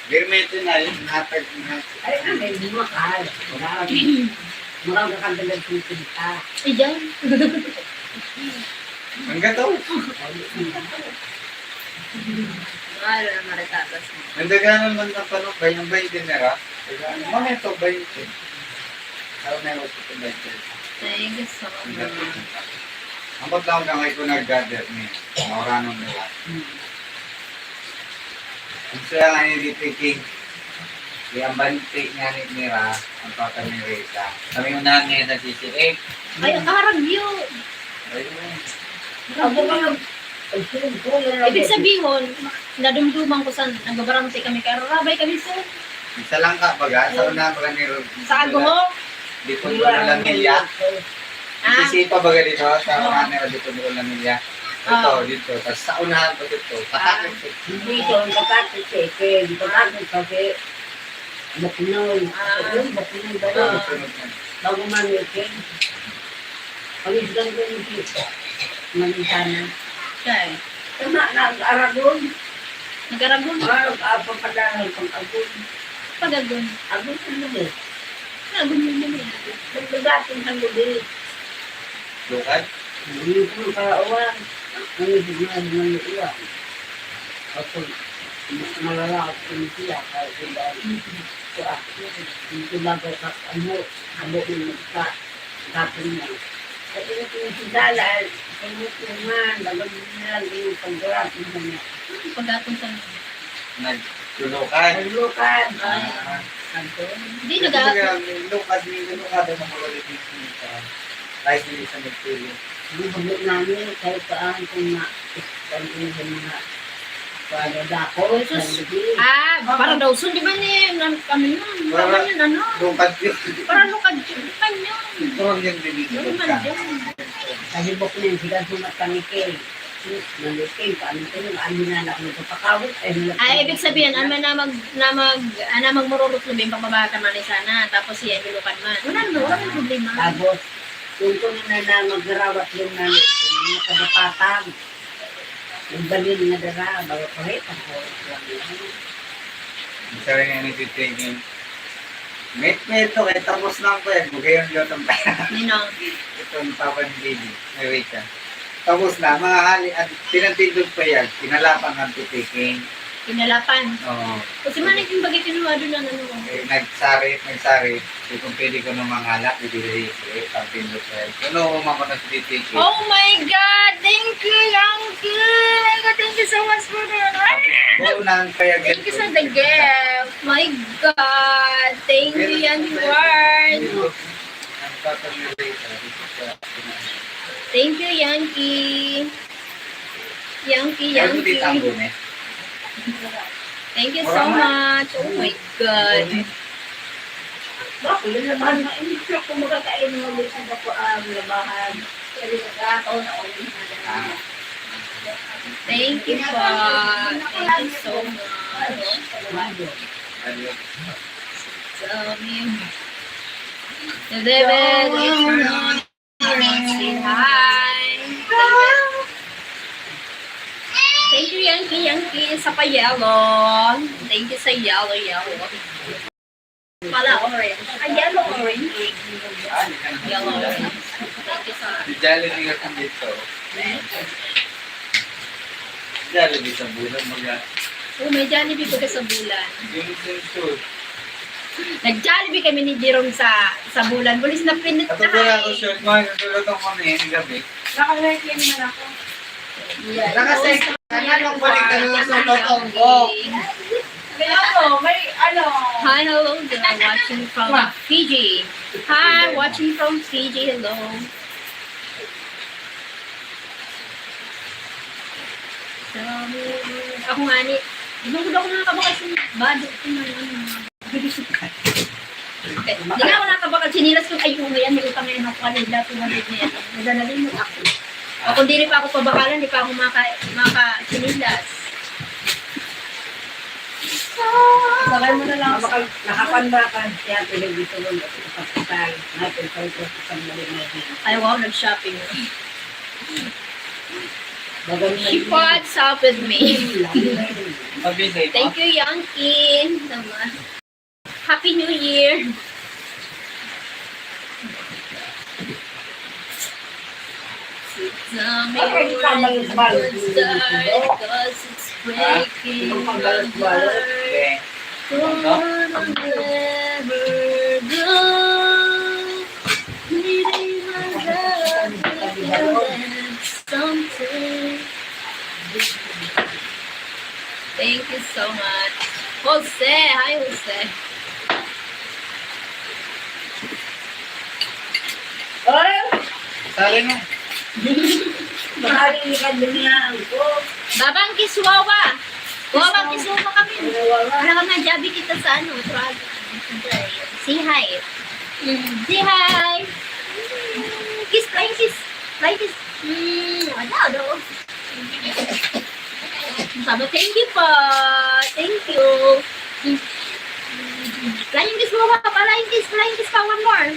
Birmete na yun. Hatag, hatag. Ay, ano, hindi makal. Wala. Murang kakagdagan ng pinta. Iyan. Ang gato. Mahal na maritatas mo. Ang daganan man ng panok, bay, ang bay din nila. Ano man ito, bay? Ano na yung ito, bay? Thank you so much. Ambot lang gamay ko nag-gather ni. Mauranon nila. Hmm. Ang saya nga ni D P King. Di ang banti nga ni Mira, ang papa ni Rita. Kami unahan ngayon sa C C A. Ay, ang karagyo. Ayun. Ako nga, ang sinimpon na lang. Ibig sabihin, nadumduman ko sa nagbabarangay kami, kaya rarabay kami, sir. Sa Langka, baga? Sa Oo. Una, baga ni Ro-, Sa Agoho? Di po Wala. Wala nila. Ah. Sisipa, baga dito, sa Oo. Una, di po wala nila. Ito, Oo. Dito. Tas sa unahan pa dito. Ah. Patakot po. Hindi ito, ang patakot siya, eh. Kaya di patakot kasi Buknoy. Ah. Yung Buknoy ba yun? Ah. Bago man weekend. Pag-isgan ko yung tito. Manintana. Siya eh. Tama, nag-Aragon. Nag-Aragon? Ah, ah, papadala ng pag-Agon. Pag-Agon. Agon sa gabi. Agon yung gabi. Naglugating sa gabi. Lukad? Hindi ko makaawan. Ang ibig nga ng mga iwan. Kapag malalaot ko siya, kahit iba, kuwan, hindi bago ka, ano, abo ng magka, tapon mo. At ito yung sandala, ay, pagmutungan, bagay nila, yung paggarapin mo niya. Pagkatong sa Naglulukan. Naglulukan. Ah. Hindi, Kasi naga- kaya, lukad, lukad ang mga politics nito. Kahit hindi sa nagpili. Ang sagot namin, kahit saan kung na, kung ano yung mga, kung ano dako, Uy, sus. Hindi. Ah, para daw sun, di ba ni, nan-, ano yun? Para Ano yun, ano? Lukad yun. Para lukad yun. Lukad yun. Ito ang yung Lukad binibigyan ka. Yun. Sa hibok na yun, sila sumatangikil. Naliting, paano ko yung ano na lang, nagpapakawit, eh, wala Ay, pa ibig sabihin, naman. Ang na mag-, na mag-, ah, na magmururot lubing, pagbaba ka man sana, tapos siya, hilukan man. Wala naman, wala naman problema. Tapos, yung kung na, na magrawat yung na, yung mga kapapatang, yung balin na dara, bago pa rin, ang oras lang yun. Ang sabi nga ni Tito Igin, "May kwento kayo, tapos na ang payag, bugay ang giyot ang payag." Ninong. Itong papa ni Bibi, ni Rika. Tapos na, mga hali, at pinantindog payag, pinalapan ng titiking. Pinalapan? Oo. Kasi man naging bagay kinuha doon ang ano. Eh, nagsarit, nagsarit. Di kung pwede ko nung mangalak, bibili ko eh, pantindog payag. Ano, umako na sa titiking. Oh my God! Thank you, Yankee! Thank you so much for the Buo na ang payag. Thank you sa the gift. My God! Thank you, Yankee Ward! Ang papa ni Rita, dito sa Thank you, Yankee. Yankee, Yankee. Thank you so much. Oh my God. Bakit? Labahan na, hindi ko kumbaga kain mo ulit sa bako ang labahan. Kasi nagkakaon ako ulit na Ah. Thank you po. Thank you so much. Tell me. Hello, hello. Say hi. Thank you, Yankee, Yankee, sa pa-yellow. Thank you sa yellow, yellow. Pala, orange. Ay, yellow, orange. Yellow, orange. Thank you sa May Jollibee ka dito. Jollibee sa bulan, mga Oh, may Jollibee baga sa bulan. Yung swimsuit. Nag-Jollibee kami ni Jerome sa, sa bulan. Bulis na pinit At na wala ako eh. Short, mga nagluto ko ngayon gabi. Naka-working man ako. Yeah. Naka-sex, ano, balik ka na sa totoo ko. May ano, may ano. Hi, hello, they are watching from Fiji. Hi, watching from Fiji, hello. So, ako nga ni, ibang ko daw mga kabakasyon, bado ko man, ano, mga Di na ako nakabakal sinilas kung ay, kung yan, may utang ngayon ako kanila, two hundred na yan. Nagdadali mo ako. O kung dili pa ako pabakalan, di pa ako maka-, maka-sinilas. Sakay mo na lang. Nakapanda ka, siya, pinag-ito mo, nakapagkasal, natin, sa ito, sa isang mali mo. Ay, wow, nag-shopping. Maganda She yun. Bought soup with me. Mabisay pa. Thank you, Yankee. Naman. Happy New Year! Sit down, Ay, ay, tama yung balik. Good start, 'cause it's breaking my heart. Gonna let her go. Leaving my love, Thank you so much. Jose! Hi, Jose! Oy! Sali na. Mahal yung ikaduniyaan ko. Babang Kiswawa! Babang Kiswawa kami. Kiswawa. Wala ka na, jabi kita sa ano, Prague. Say hi. Mm, say hi. Kiss, flying kiss. Flying kiss. Mm, ano, ano? Sabi, "Thank you po. Thank you." Flying kiss mo pa, flying kiss, flying kiss pa, one more.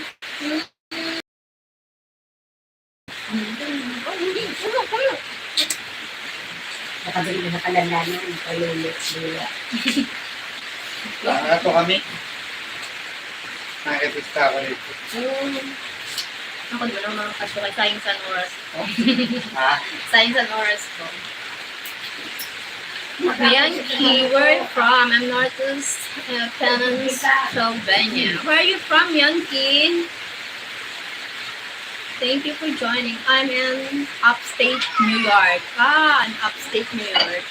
Nakabili na sa kalandanan, palulot, lula. Ah, ato kami. Nakikita ko dito. Hmm. Ako, di ba naman makakasuka? Sayang sa oras ko. Ha? Sayang sa oras ko. Yankee, where are you from? I'm Northeast, uh, Pennsylvania. Where are you from, Yankee? Thank you for joining. I'm in upstate New York. Ah, in upstate New York.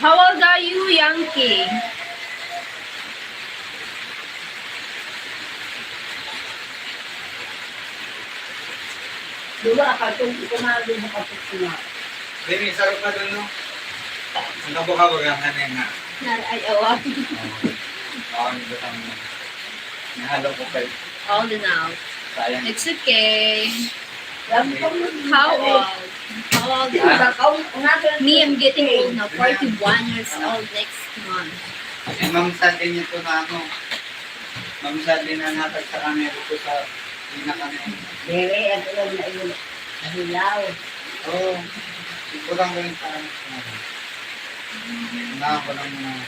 How old are you, Yankee? Duwa ka, kung kumain sa kapit ko na. Dini, sarap na dun, no? Ang kabog-kabog ang kanina. Nar-, ay, awa. Oo. Oo, ang ibutang mo. Nahalo ko pa yun. All in all. Sayang. It's okay. How old? How old are you? Me, I'm getting old now. Forty-one years old next month. Eh, Ma'am Sandy nito na ano, Ma'am Sandy na natag sa kami dito sa pinaka na yun. Dili, ang ulam na yun. Nahilaw. Oo. Ito lang rin sa ano. Unahan ko lang muna.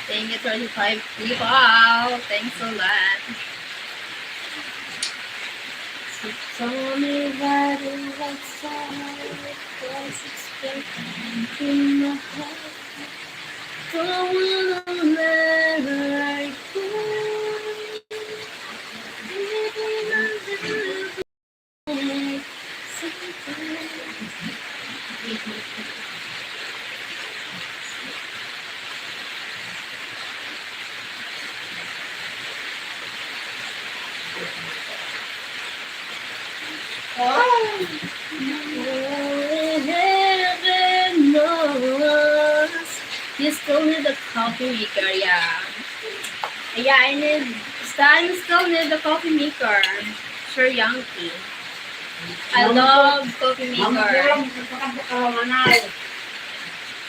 Thank you, thirty-five people. Thanks a lot. She told me that it was so, was expecting in my heart. Don't wanna let her go. Baby, my love. Oh, heaven knows. You still need a coffee maker, yeah. Yeah, I need, I still need a coffee maker. Sir Yankee. I love coffee maker.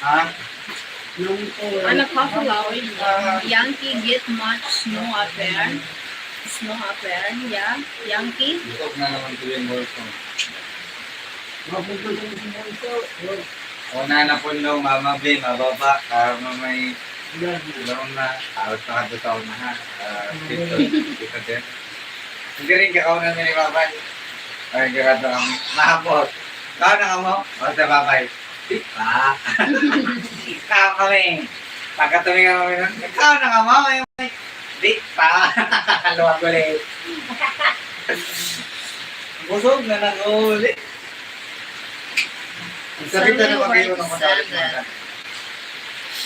Ha? I'm a coffee lover, you know. Yankee get much snow up there. Snow up there, yeah. Yankee? Busog na naman tuloy yung bulso. Mabubog ang bulso. Una na po, no, Mama B, mababa, ah, mamay, doon na, out na ka doon na, ha? Ah, dito, dito din. Hindi rin kakaw na ni Babay. Ay, grabe ang mahapot. Kakaw na ka mo? O, sa Babay. Di pa. Kakaw kami. Pagkatuloy kami, kakaw na ka mo? Ay, ay. Di pa. Luwag ulit. Busog na nag-uuli. Ang sakit na Sunday naman kayo work ng Sabbath.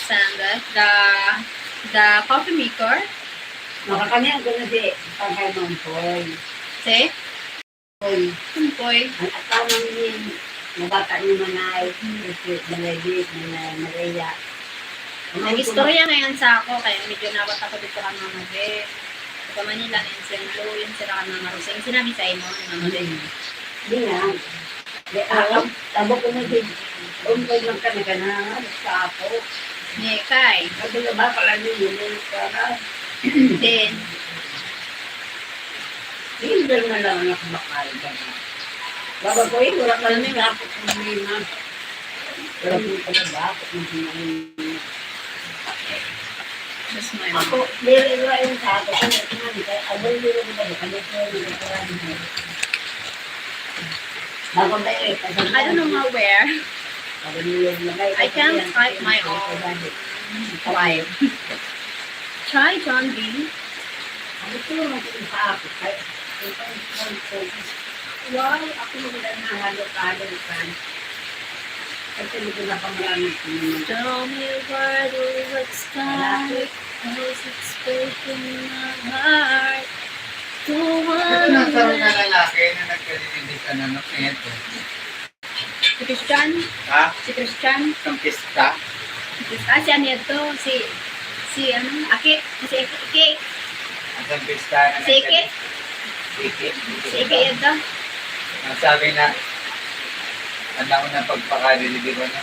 Sabbath, the, the coffee maker. Makakanihan ko na si Pangkay Mampoy. Si? Hoy. Mampoy. Ang asawa ni, na bata ni Manay, si Malay Big, Manay Maria. Nag-istorya ngayon sa ako, kaya medyo nawat ako dito kan Mama Be. Sa Manila, and Saint Louis, sila kan Mama Roseng. Sinabi sa imo, Mama Be. Hindi nga. Di, ah, tab-, tabok ko na din. Umpay lang ka, nagkanahanap sa ako. Ni, kay? Sabi na ba pala niyo, yun yung para? Then, Hindi na lang ang nakabakal ka na. Baba ko, eh, wala ka lang ako problema. Wala ko pala ba ako problema. Just my Ako, dili ba yung sa ako? Kaya ito nga, di ba? Ano yung ba? Ano yung ba? Bago ba eh? I don't know how where. I can't type my own life. Try John B. Ano ito yung sa ako? Kaya, ito yung Wow, ako yung naghahalok-halok kan. Kasi hindi ko na pa maraming pinunod. Tell me why the red sky is exposing my heart. Don't Ito na sa wanna lalaki na nagkadidibig ka na, no? Kaya ito. Si Christian? Ha? Si Christian? Isang pista? Ah, si ano ito? Si, si ano? Aki? Si Iki? Isang pista na Si Iki? nagkadi- Si Iki? Si Iki ito? Ang sabi na, ang naunang pagpakadilibi ko na,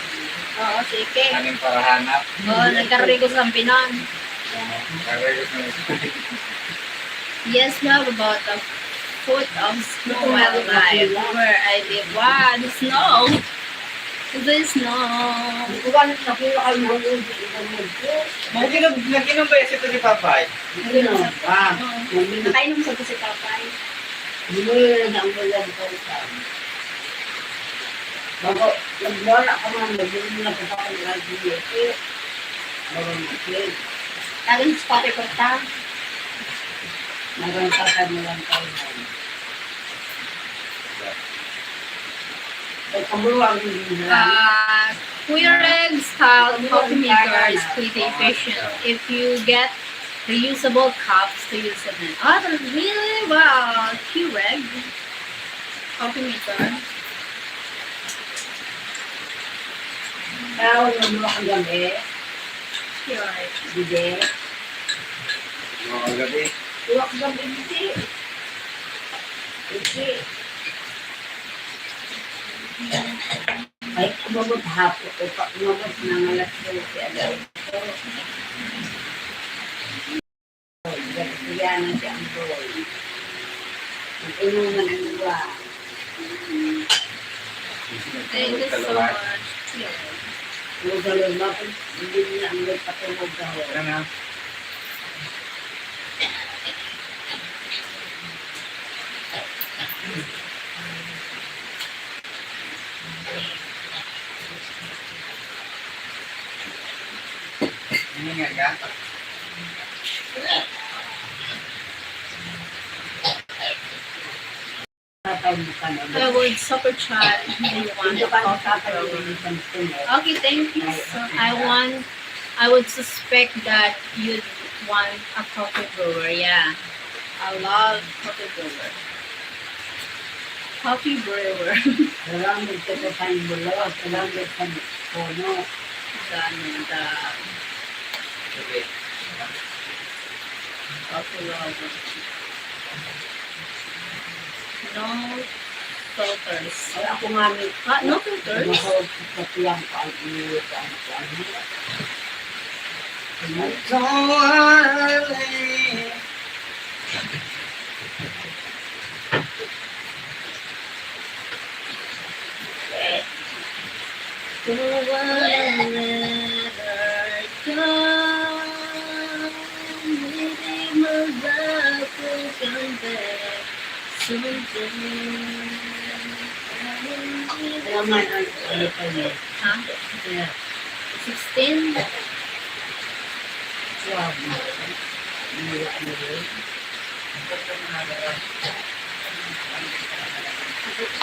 Oo, si Iki. Aming parahanap. Oo, nagkaririgo sa Sampinon. Oo, nagkaririgo sa Sampinon. Yes, love, about the foot of snow while alive where I live. Wow, the snow. The snow. Nag-inom, nag-inom ba yan si Papay? Nag-inom. Ah. Nakainom sa si Papay. Hindi na ang wala ko sa. Bago, nagwala ka man, nag-inom na pa ako ng L G S. Bago mag-play. Tagan sa Papay Kwarta. Nagang sa kanya lang tayo. Ay, kaburuan mo din, ha? Ah, Keurig style coffee maker is pretty efficient if you get reusable cups to use it in. Ah, really? Wow, Keurig coffee maker. Tao na mo ang gabi. Keurig. Bide. Mga gabi. Tuwak gabi, bide. Bide. Ay, umabot hapon. O, pa, umabot na ng alas dose, alas dose. Yan ang si Amboy. Nag-inuman ang iba. Thank you so much. Yung galon mo, hindi niya ang nagpatulog daw. Ano na? Ini nga, ya. I would super chat if you want a coffee brewer. Okay, thank you. So I want, I would suspect that you'd want a coffee brewer, yeah. I love coffee brewer. Coffee brewer. Salamat sa kasang bulo, salamat sa puno. Ganda. Coffee lover. No filters. Ay, ako nga ni Ah, no filters? Nahulog sa tiyang pag-iwi, ang, ang, Ito ang Kaya nga, ano, ano pa yun? Ha? Kaya, Sixteen? Grabe. Ang hirap na yun.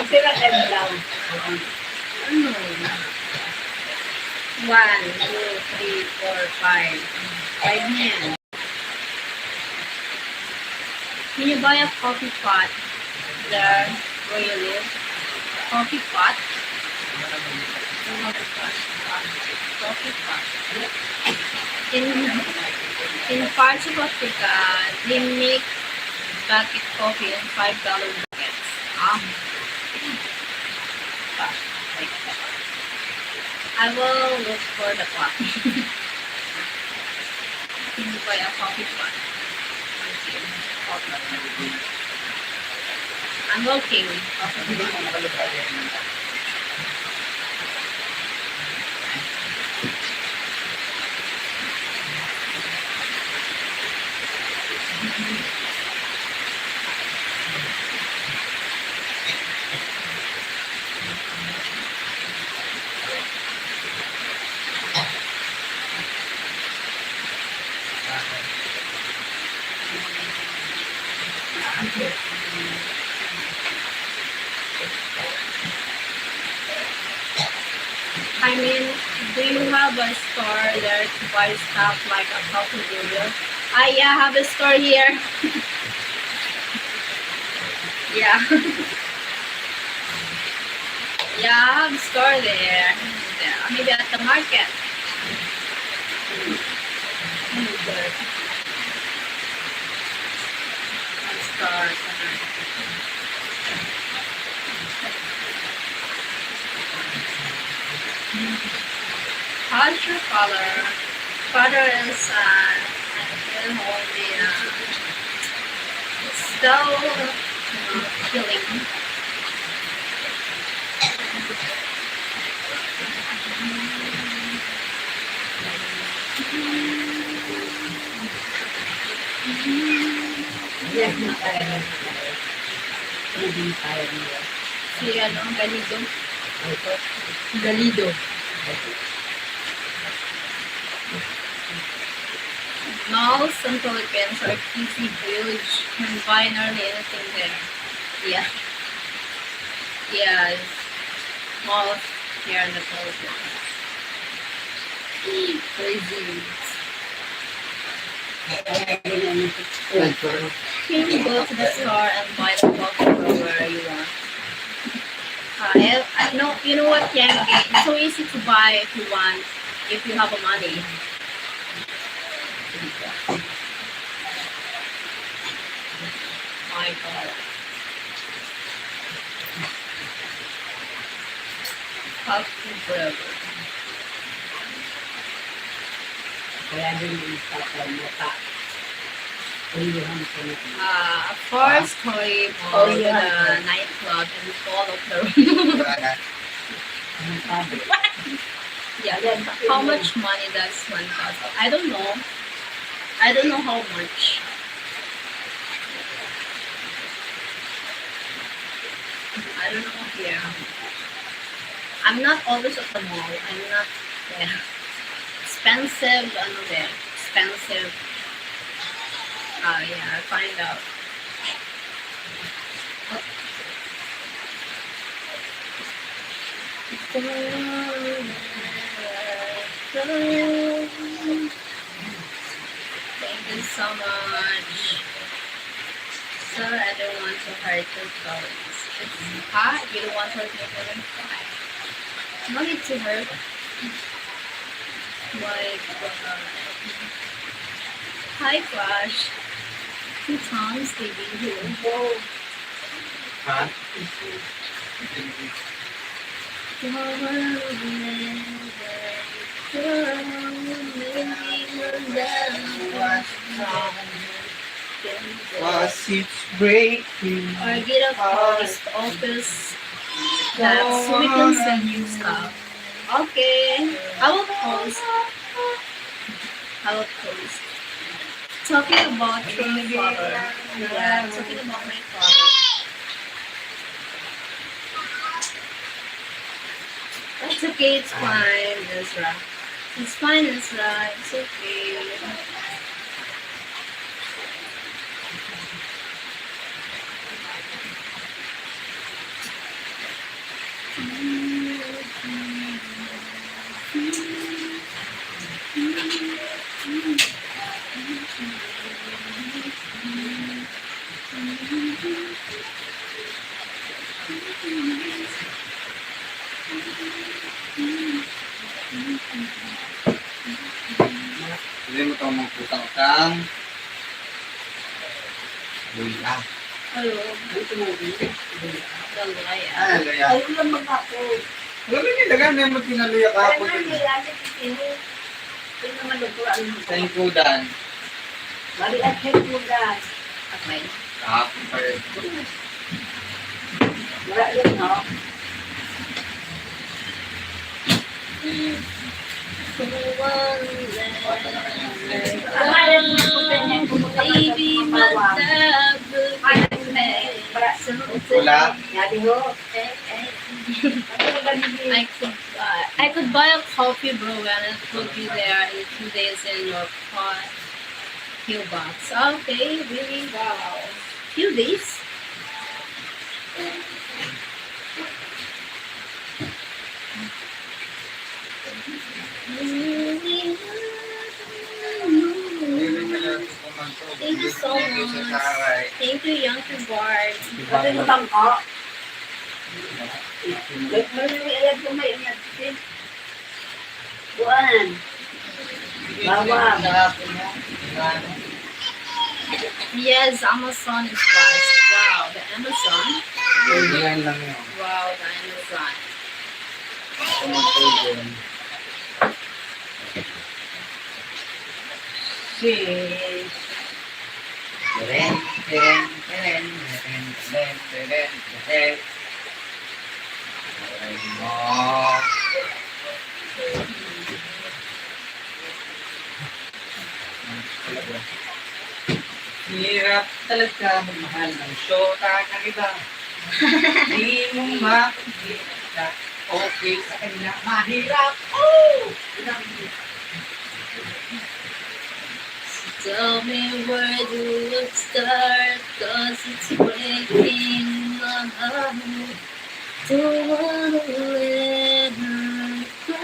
Pila M lang? Ano? One, two, three, four, five. Five na yan. Can you buy a coffee pot there where you live? Coffee pot? Coffee pot. Coffee pot. In, in parts of Africa, they make bucket coffee in five gallon buckets. Ah. I will look for the pot. Can you buy a coffee pot? I'm working. I mean, do you have a store there to buy stuff like a coffee noodle? Ah, yeah, I have a store here. Yeah. Yeah, I have a store there. Yeah, maybe at the market. Mm, good. Store. How's your father? Father is, uh, at home only, uh, still, you know, healing. Yes, makaya na. Hindi kaya niya. Si ano, Galido. Ito. Galido. Malls in Philippines are pretty huge. You can buy nearly anything there. Yeah. Yes. Malls here in the Philippines. Crazy. Can you go to the store and buy the coffee where you want? Uh, I, I know, you know what, Yang? It's so easy to buy if you want, if you have money. My God. Coffee forever. Kaya din yung isa ko, mata. Ulihan ko na. Ah, a four-story mall with a nightclub and all of the room. Wala na. Ang sabi. Yeah, how much money does one cost? I don't know. I don't know how much. I don't know here. I'm not always at the mall. I'm not, yeah. Expensive, ano there. Expensive. Ah, yeah, I find out. Thank you so much. Sir, I don't want to hurt your feelings. Ha? You don't want to hurt my feelings? Why? No need to hurt. My God. Hi, Flash. Two times, baby. Hello. Ha? Was it breaking? Or get a post office that so we can send you stuff. Okay, I will post. I will post. Talking about your father. Yeah, talking about my father. That's okay, it's fine, Ezra. It's fine, Ezra. It's okay. Hindi mo itong magputang-utang. Luya. Ayo. Ano ito mo, Luya? Luya. Ah, luya. Ay, ulam ba ako? Alam mo, nilaga na yung magpinaluya ka ako. Ay, luya, ito, ito. Ito naman, ito, ano? Sa hingkudan. Bali, at hingkudan. Okay. Kahapon pa rin. Wala yun, no? Baby, madabog. Wala. Yari ho. I could, uh, I could buy a coffee, bro, and it would be there in two days in your car. Few bucks. Okay, really? Wow. Few days? Thank you so much. Thank you, Young Keyboard. Ano yung bangko? May, may, may, ayan po, may, ayan. Kuan. Bawang. Yes, Amazon is fast. Wow, the Amazon. Yan lang yun. Wow, the Amazon. Ito magtugon. Sis. Teren, teren, teren. Aray mo. Hirap talaga magmahal ng syota ng iba. Di mo mapagkita. Okay sa kanya, mahirap. Oh! Tell me where do I start, 'cause it's breaking my heart. Don't wanna let her go.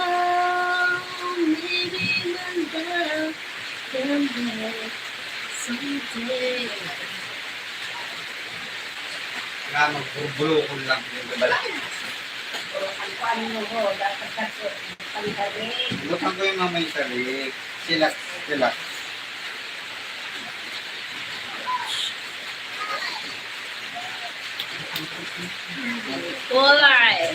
Maybe my love can wait someday. Nga, magbubulukon lang yung gabala. Ang paano mo, dapat ka po, pagdali. Butang ko yung mamay tarik. Sila, sila. Kulay.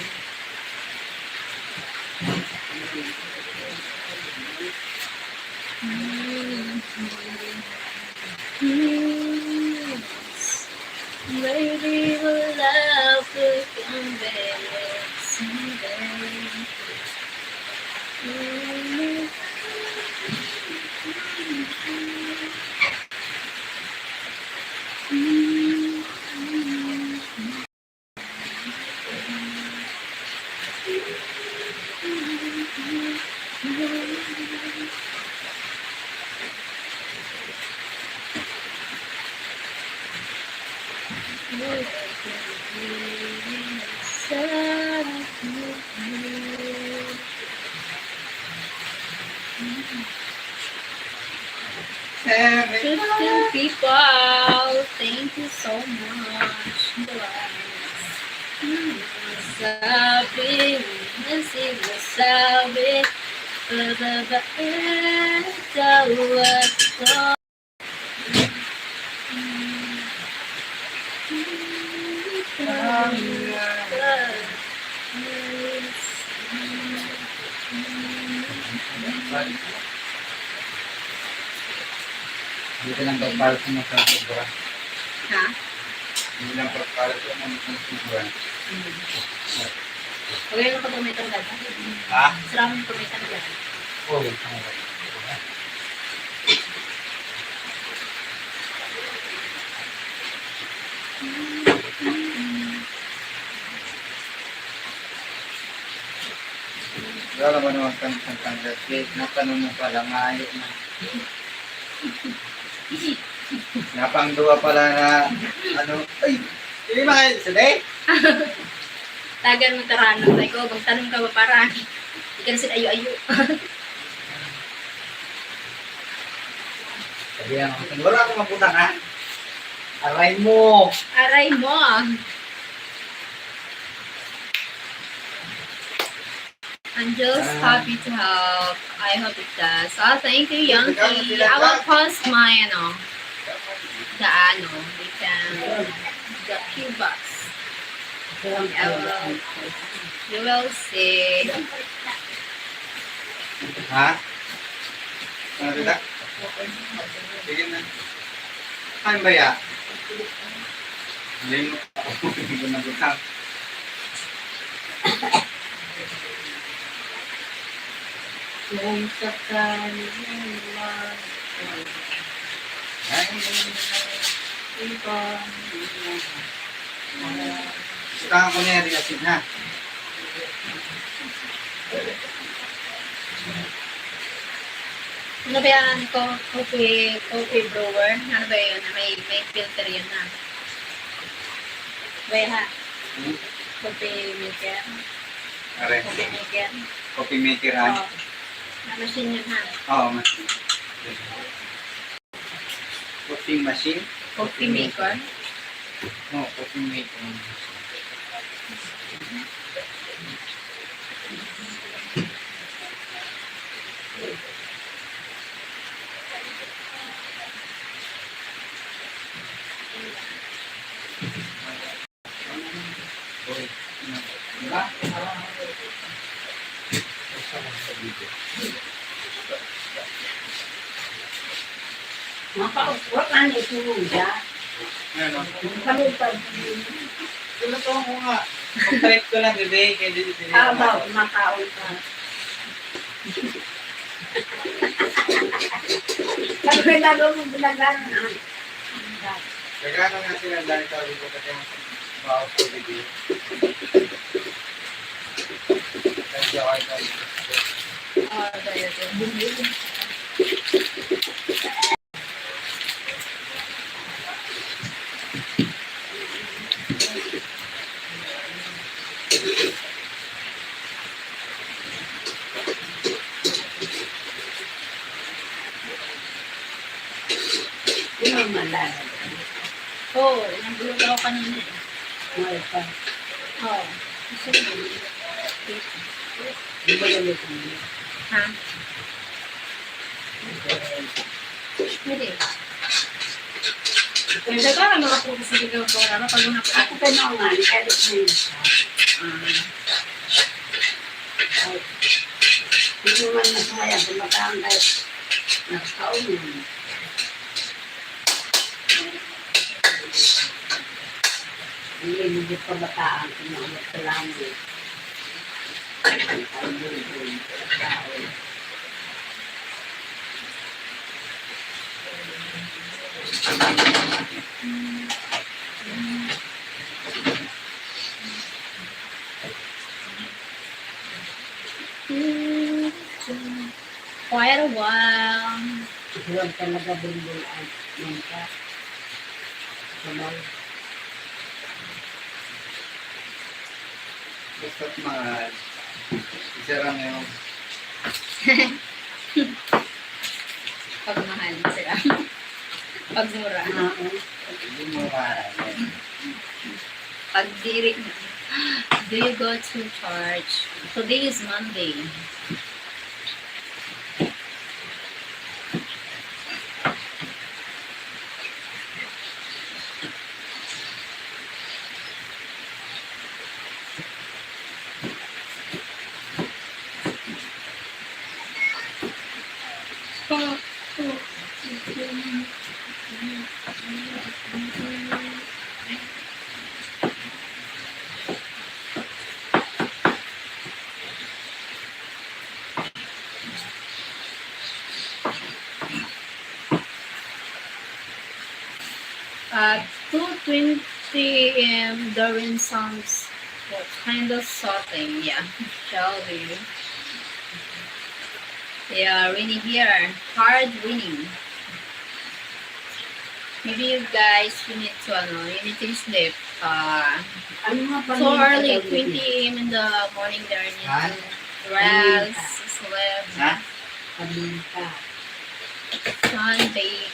Maybe my love will come back someday. Fifteen people. Thank you so much. Bless. Hmm, sabi, kasi masabi, pababa, eh, tawa ko. Dito lang pagpasok mo sa sobra. Ha? Hindi lang pagpasok mo sa sobra. Hmm. Huwag yung kapag may tanggal. Ha? Sarang yung kapag may tanggal. Oo, yung tanggal. Wala naman naman kang, kang, kang, natanong mo pala, mayo na. Napangduwa pala na, ano, ay, hindi ba kayo sabi? Tagan mo, Tarano. Ay ko, magtanong ka ba para? Hindi ka na sila ayo-ayo. Sabi nga, wala akong mabutangan. Aray mo! Aray mo! Angel's happy to help. I hope it does. Oh, thank you, Yankee. I will post my, ano, the, ano, we can, the Q-Bucks. I will, you will see. Ha? Ano kita? Sige na. Ano ba ya? Limot ako. Hindi ko nabutang. Kung sakali man, ay, iba. Butangan ko na yan, Riasin, ha? Ano ba yan? Co-, coffee, coffee brewer? Ano ba yun? May, may filter yan, ha? Ba yan, ha? Hmm? Coffee maker? Are. Coffee maker? Coffee maker, ha? Oo. Na machine yun, ha? Oo, machine. Coffee machine? Coffee maker? Oo, coffee maker. Makauswak na ni Suya. Ano? Kalupad. Luto ko nga. Mag-prep ko lang today, kaya di, di, di Ah, ako. Ba, makaon ka. Sabi ko, gagawin mo, bulagan. Nagano nga sila dahil sabi ko kasi ang bawas ko video. Kasi ako ay sabi ko. Ah, dahil ko. Yun ang malala. Oo, nagluto ako kanina eh. Mahal pa. Oo. Gusto mo yun? Di ba yung luto mo? Ha? Pwede. Pwede ba? Mga puro sige ka po, ano? Pag una pa. Ako pa naman, kahit may isa. Ah. Ay. Hindi naman masaya, kumakain kayo. Nakakaon yun. Hindi, hindi kabataan, umaabot sa langit. Ang buhay, tao. Quite a while. Huwag talaga bumbol ang mangka. Sabaw. Basta't mahal. Isa lang yun. Pagmahal, isa lang. Pagmura. Oo. Hindi mo mahal. Pagdiri na. Do you go to church? Today is Monday. At two twenty A M, the rain sounds what kind of something, yeah, shall we? Yeah, raining here, hard raining. Maybe you guys, you need to, ano, you need to sleep. Uh, Ano nga pala so yung early, pagawin? Twenty A M in the morning, there need Ha? to rest, Paminta. Sleep. Ha? Paminta. Sunday.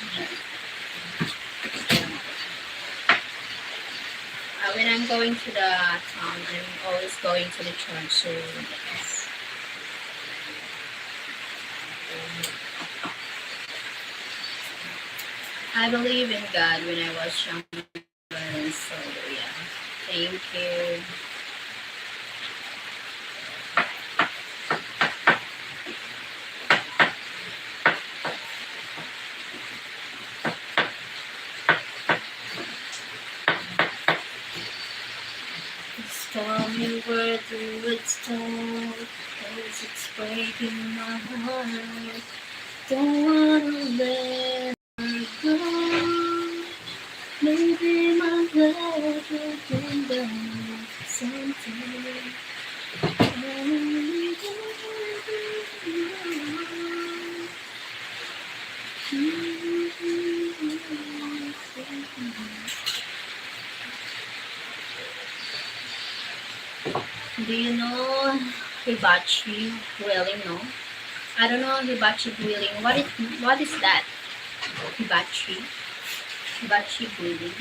Uh, when I'm going to the town, I'm always going to the church. So, yes. I believe in God when I was young. So, yeah. Thank you. Stormy weather, it's cold, 'cause it's breaking my heart. Don't wanna let her go. Maybe my love will come back someday. I only want you. Do you know Hibachi Dwelling, no? I don't know, hibachi grilling. What is, what is that? Hibachi? Hibachi grilling?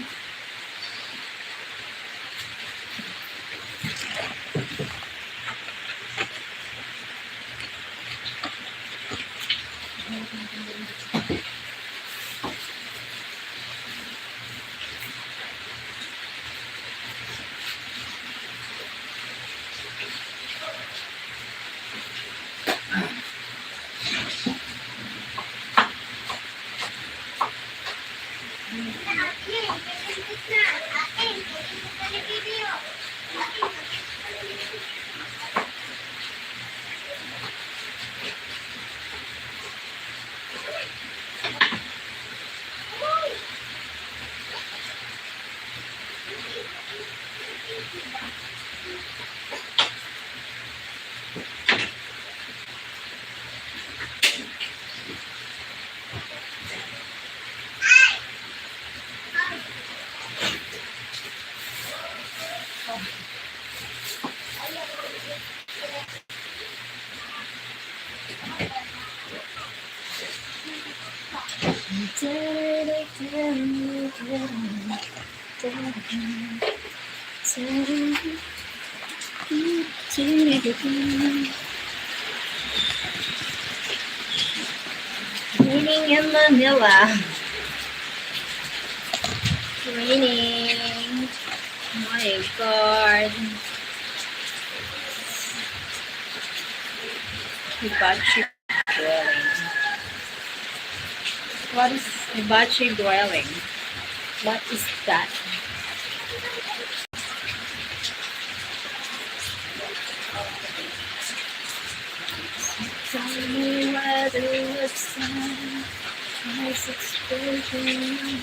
Raining in Manila. Raining. Oh my God. Hibachi grilling. What is hibachi grilling? What is that? Tell me why the sun is exploding.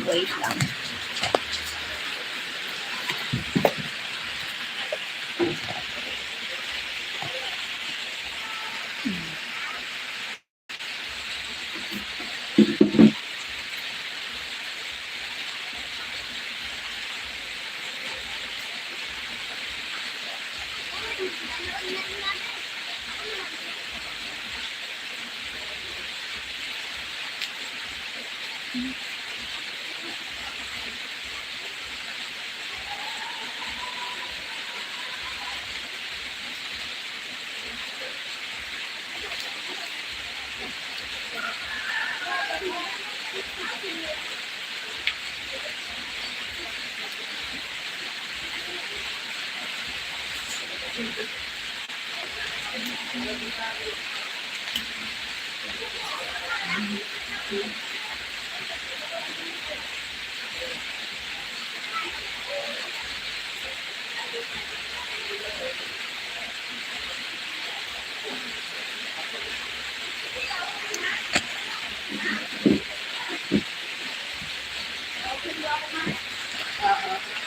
Wait lang.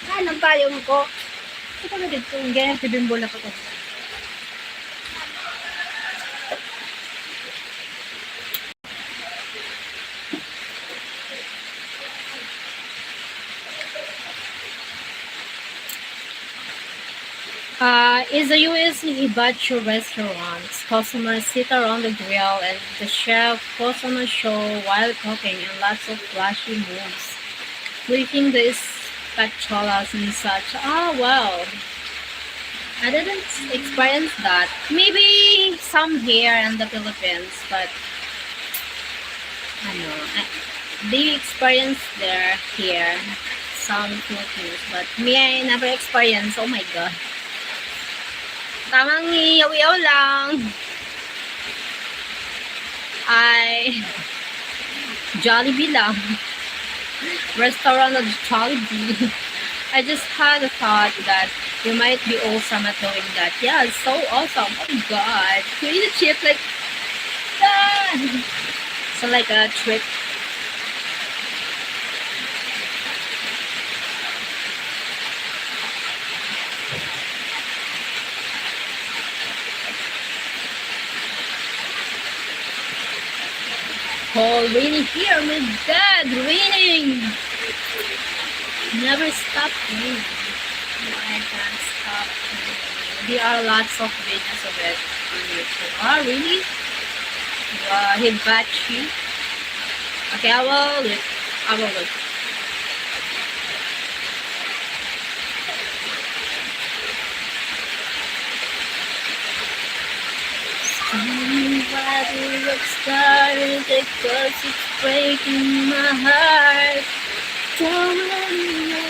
Saan ang payong ko? Ito na dito. Ganyan, si Bimbo na ko. Uh, is a U S hibachi restaurant. Customers sit around the grill and the chef puts on a show while cooking and lots of flashy moves, flipping the spatulas and such. Ah, wow. I didn't experience that. Maybe some here in the Philippines, but ano, I, they experience there here, some Filipinos, but me, I never experience. Oh my God. Tamang yaw-yaw lang. Ay, Jollibee lang. Restaurant of Jollibee. I just had a thought that you might be awesome at doing that. Yeah, it's so awesome. Oh my God. Can you cheat like that? So like a trick. Oh, raining here. Oh my God, raining. Never stop raining. I can't stop. There are lots of videos of it on YouTube. Ah, really? Wow, hibachi. Okay, I will look. I will look. Somebody, let's start it, 'cause it's breaking my heart. Don't wanna know.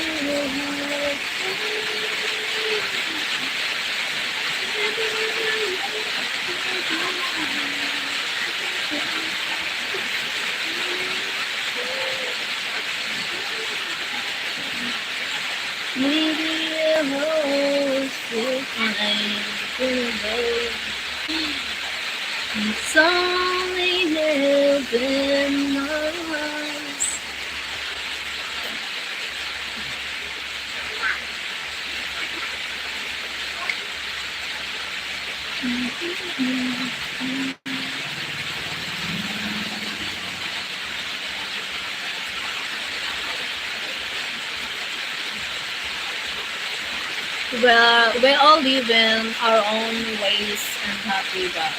Maybe a whole sick night in a row. It's only heaven knows. Well, we all live in our own ways and happy, but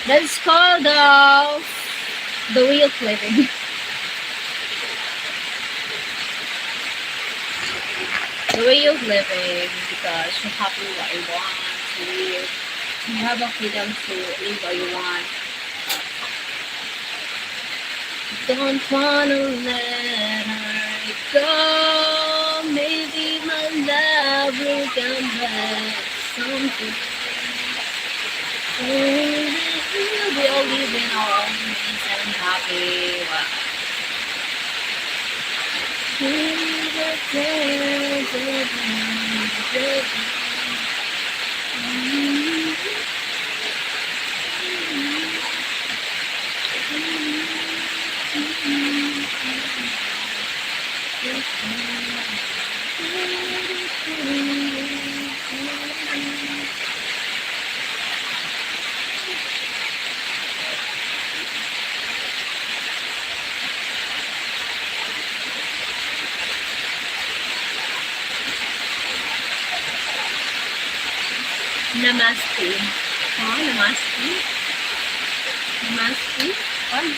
that's called the, the way of living. The way of living, because you're happy what you want to live. You have a freedom to live what you want. Don't wanna let her go. Maybe my love will come back someday. We all live in our own ways and happy. Namaste. Oh, namaste. Namaste. Ay.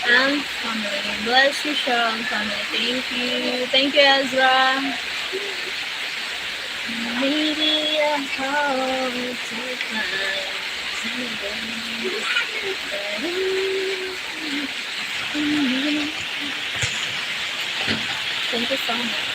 Ang family. Bless you, Sharon family. Thank you. Thank you, Ezra. Maybe a whole different. Thank you so much.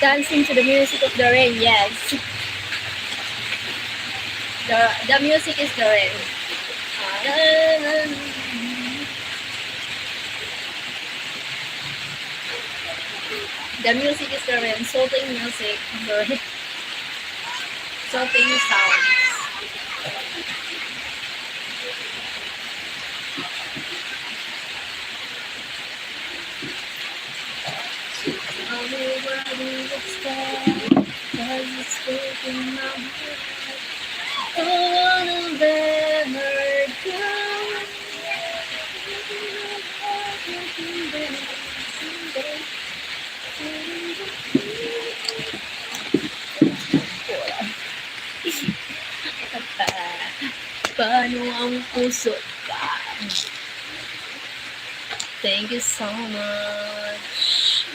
Dancing to the music of the rain, yes. The, the music is the rain. The music is very insulting music. Sorry. Insulting sounds. Tell me what you expect, 'cause it's breaking my heart. All of that hurt. Paano ang puso ka? Thank you so much.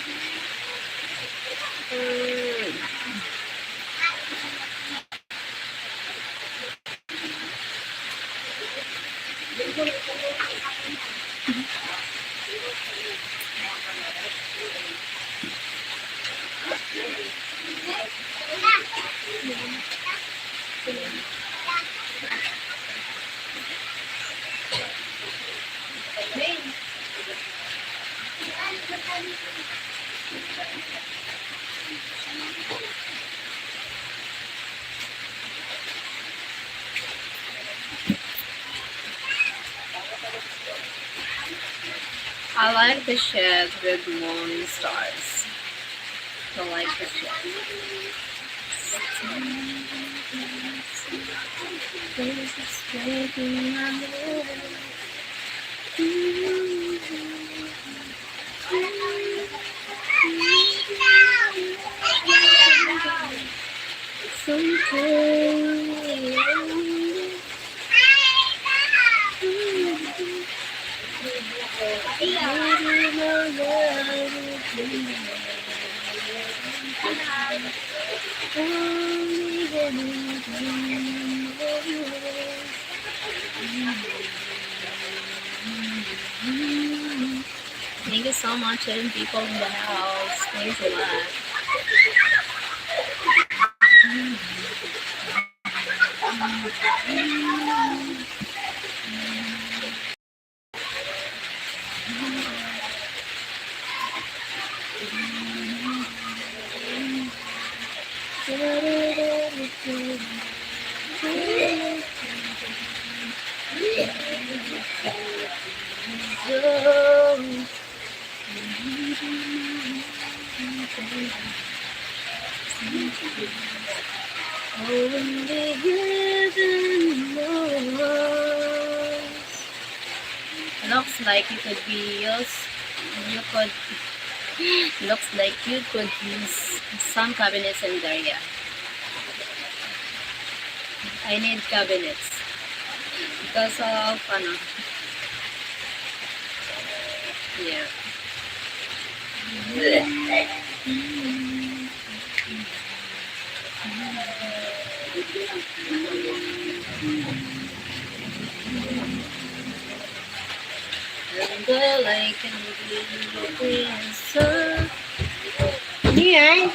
Mm. I like the shed with moon stars. I like the shed. This is breaking my heart. Thank you so much, and people in the house. Thanks a lot. Only heaven knows. Looks like you could be used, you could, looks like you could use some cabinets in Daria. I need cabinets because of, ano, yeah. And all I can do is, uh, Ni ay?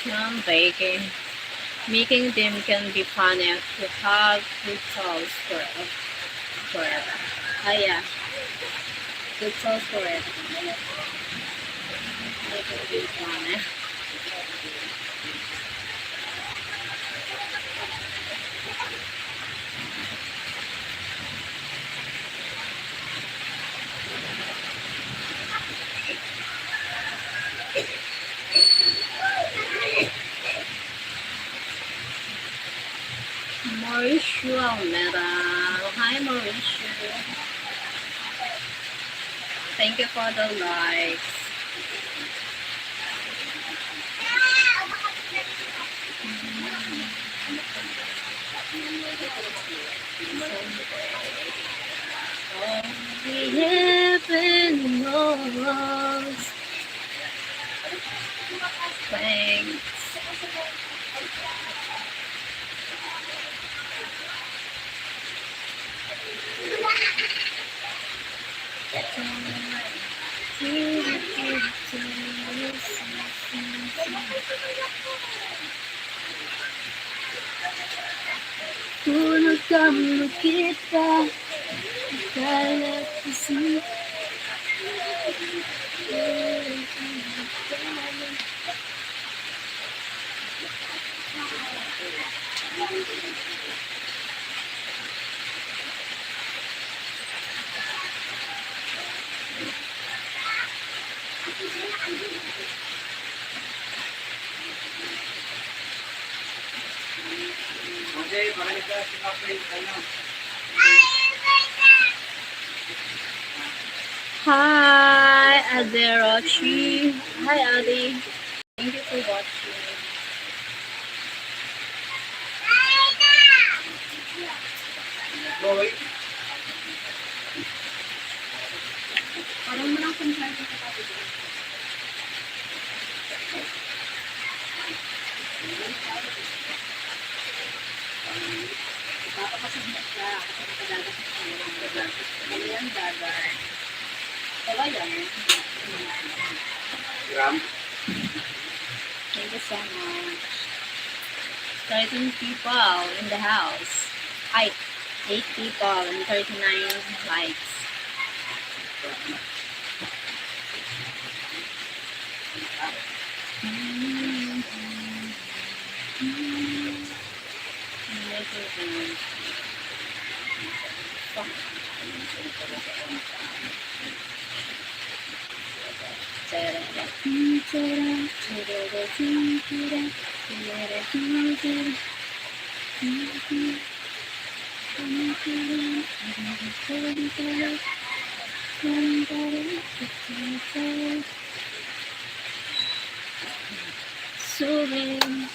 Yan, baking. Making them can be funny if you have good sauce for it. For it. Ah, yeah. Good sauce for it. It can be funny. Mauricio Almeida. Hi, Mauricio. Thank you for the likes. Heaven knows. Thanks. Puno ka makita, kala ko si Hi, Ate Rochi. Hi, Ate. Thank you for watching. Boy. Parang mo lang kung saan yung kapatid mo. Papakasubmit ka. Kapag ka dagat, ano yan, dagat. Kaya yan. Gram? Thank you so much. Thirteen people in the house. Ay, eight people and thirty-nine likes. Suring.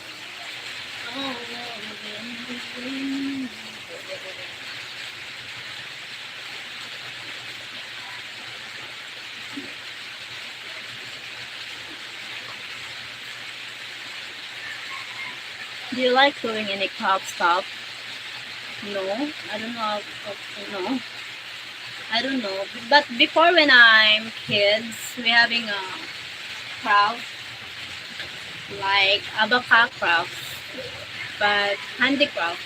Do you like doing any craft stuff? No, I don't know. No, I don't know. But before, when I'm kids, we having a craft, like abaca craft, but handicraft.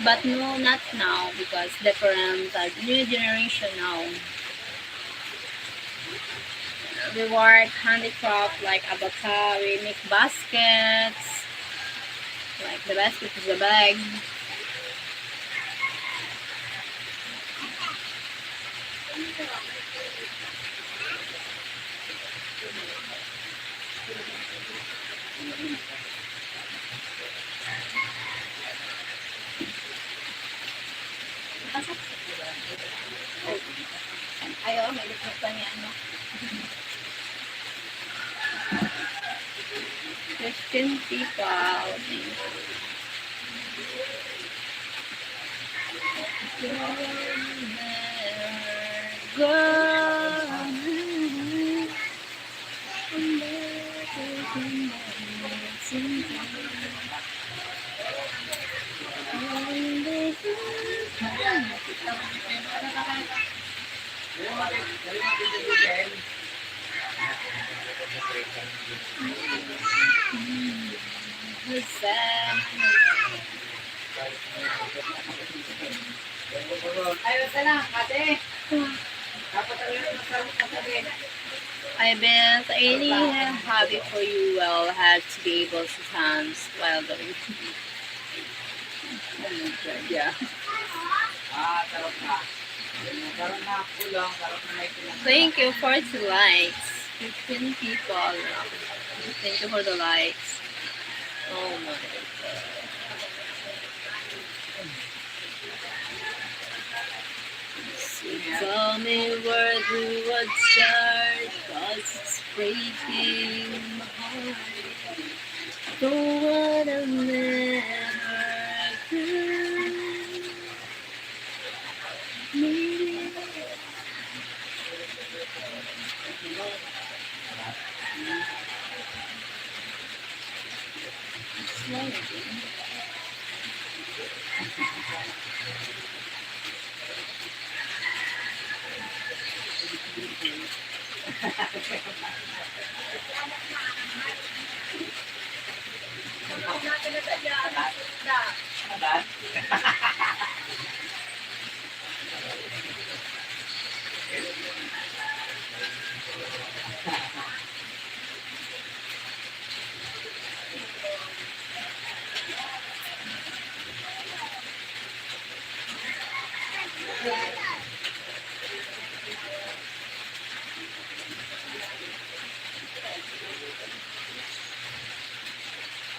But no, not now, because different, uh, new generation now. We work handicraft like abaca, we make baskets, like the basket is the bag. Ayaw, may lukot pa niya, ano? Christian people. Ay, basta lang, ate. Dapat talaga yung masarap na sabi. I bet any hobby for you will have to be able to dance while doing. Yeah. Ah, sarap na. Sarap na kulang, sarap na may pinag- Thank you for two likes. Fifteen people. Thank you for the likes. Oh my God. So tell me where do I start, 'cause it's breaking my heart. Don't wanna never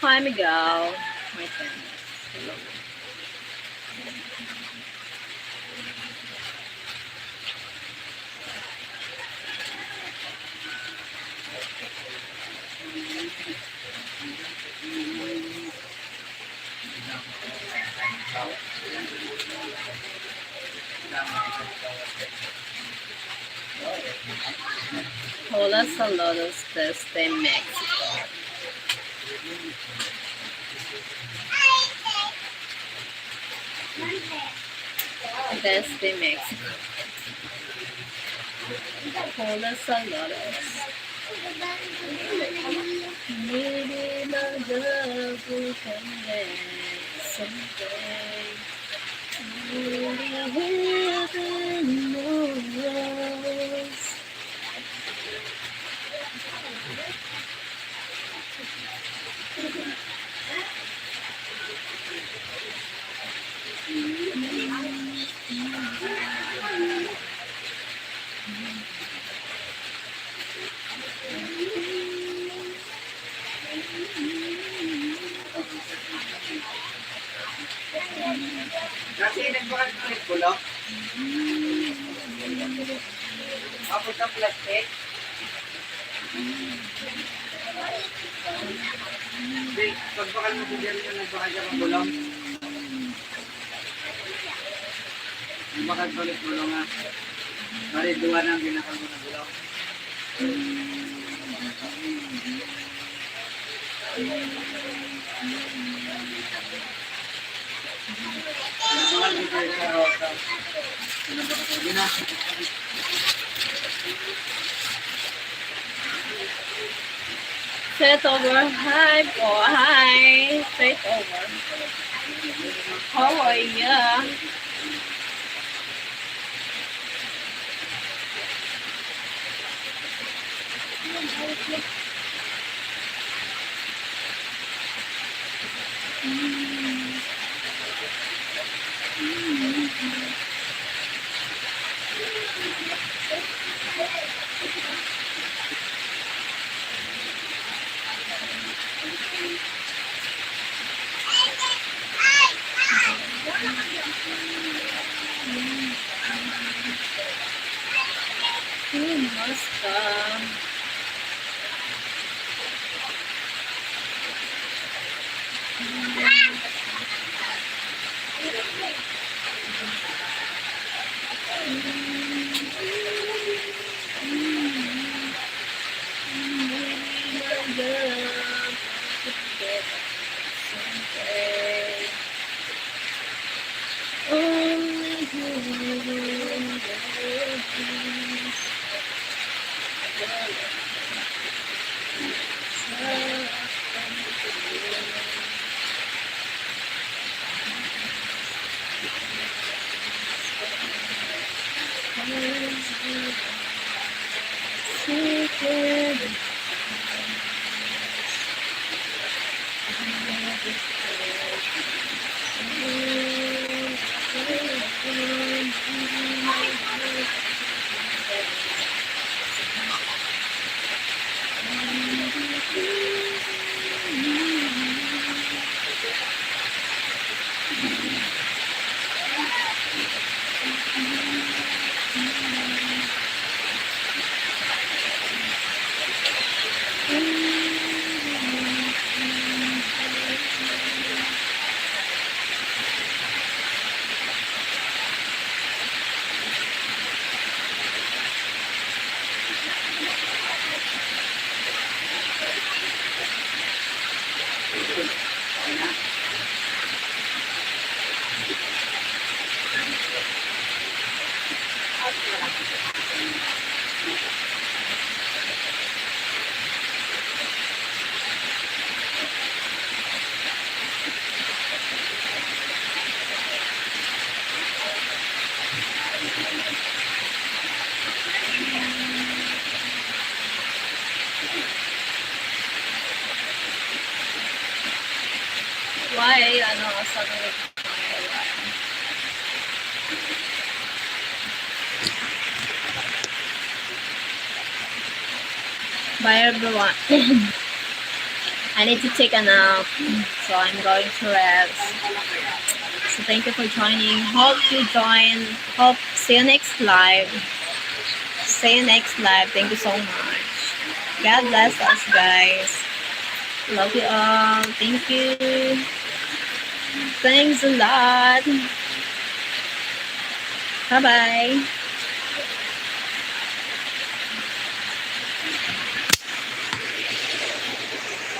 Hi, Miguel. My friend. Hello. Hola, saludos desde Mexico. Desde Mexico. Hola, saludos. Maybe my love will come back someday. Only heaven knows. Kasi nagbukas ng bulok. Tapos ang plastic. Hindi, pagbakal mo sa dyan, yung nagbakal ka ng bulong. Nagbakal ka ulit bulong, ha? Bali, duwa na ang binakal mo ng bulong. Set over. Hi po. Hi. Set over. How are you? Kumusta? Why, ano, sabi ni, bye, everyone. I need to take a nap, so I'm going to rest. So thank you for joining. Hope you join. Hope see you next live. See you next live. Thank you so much. God bless us, guys. Love you all. Thank you. Thanks a lot. Bye-bye.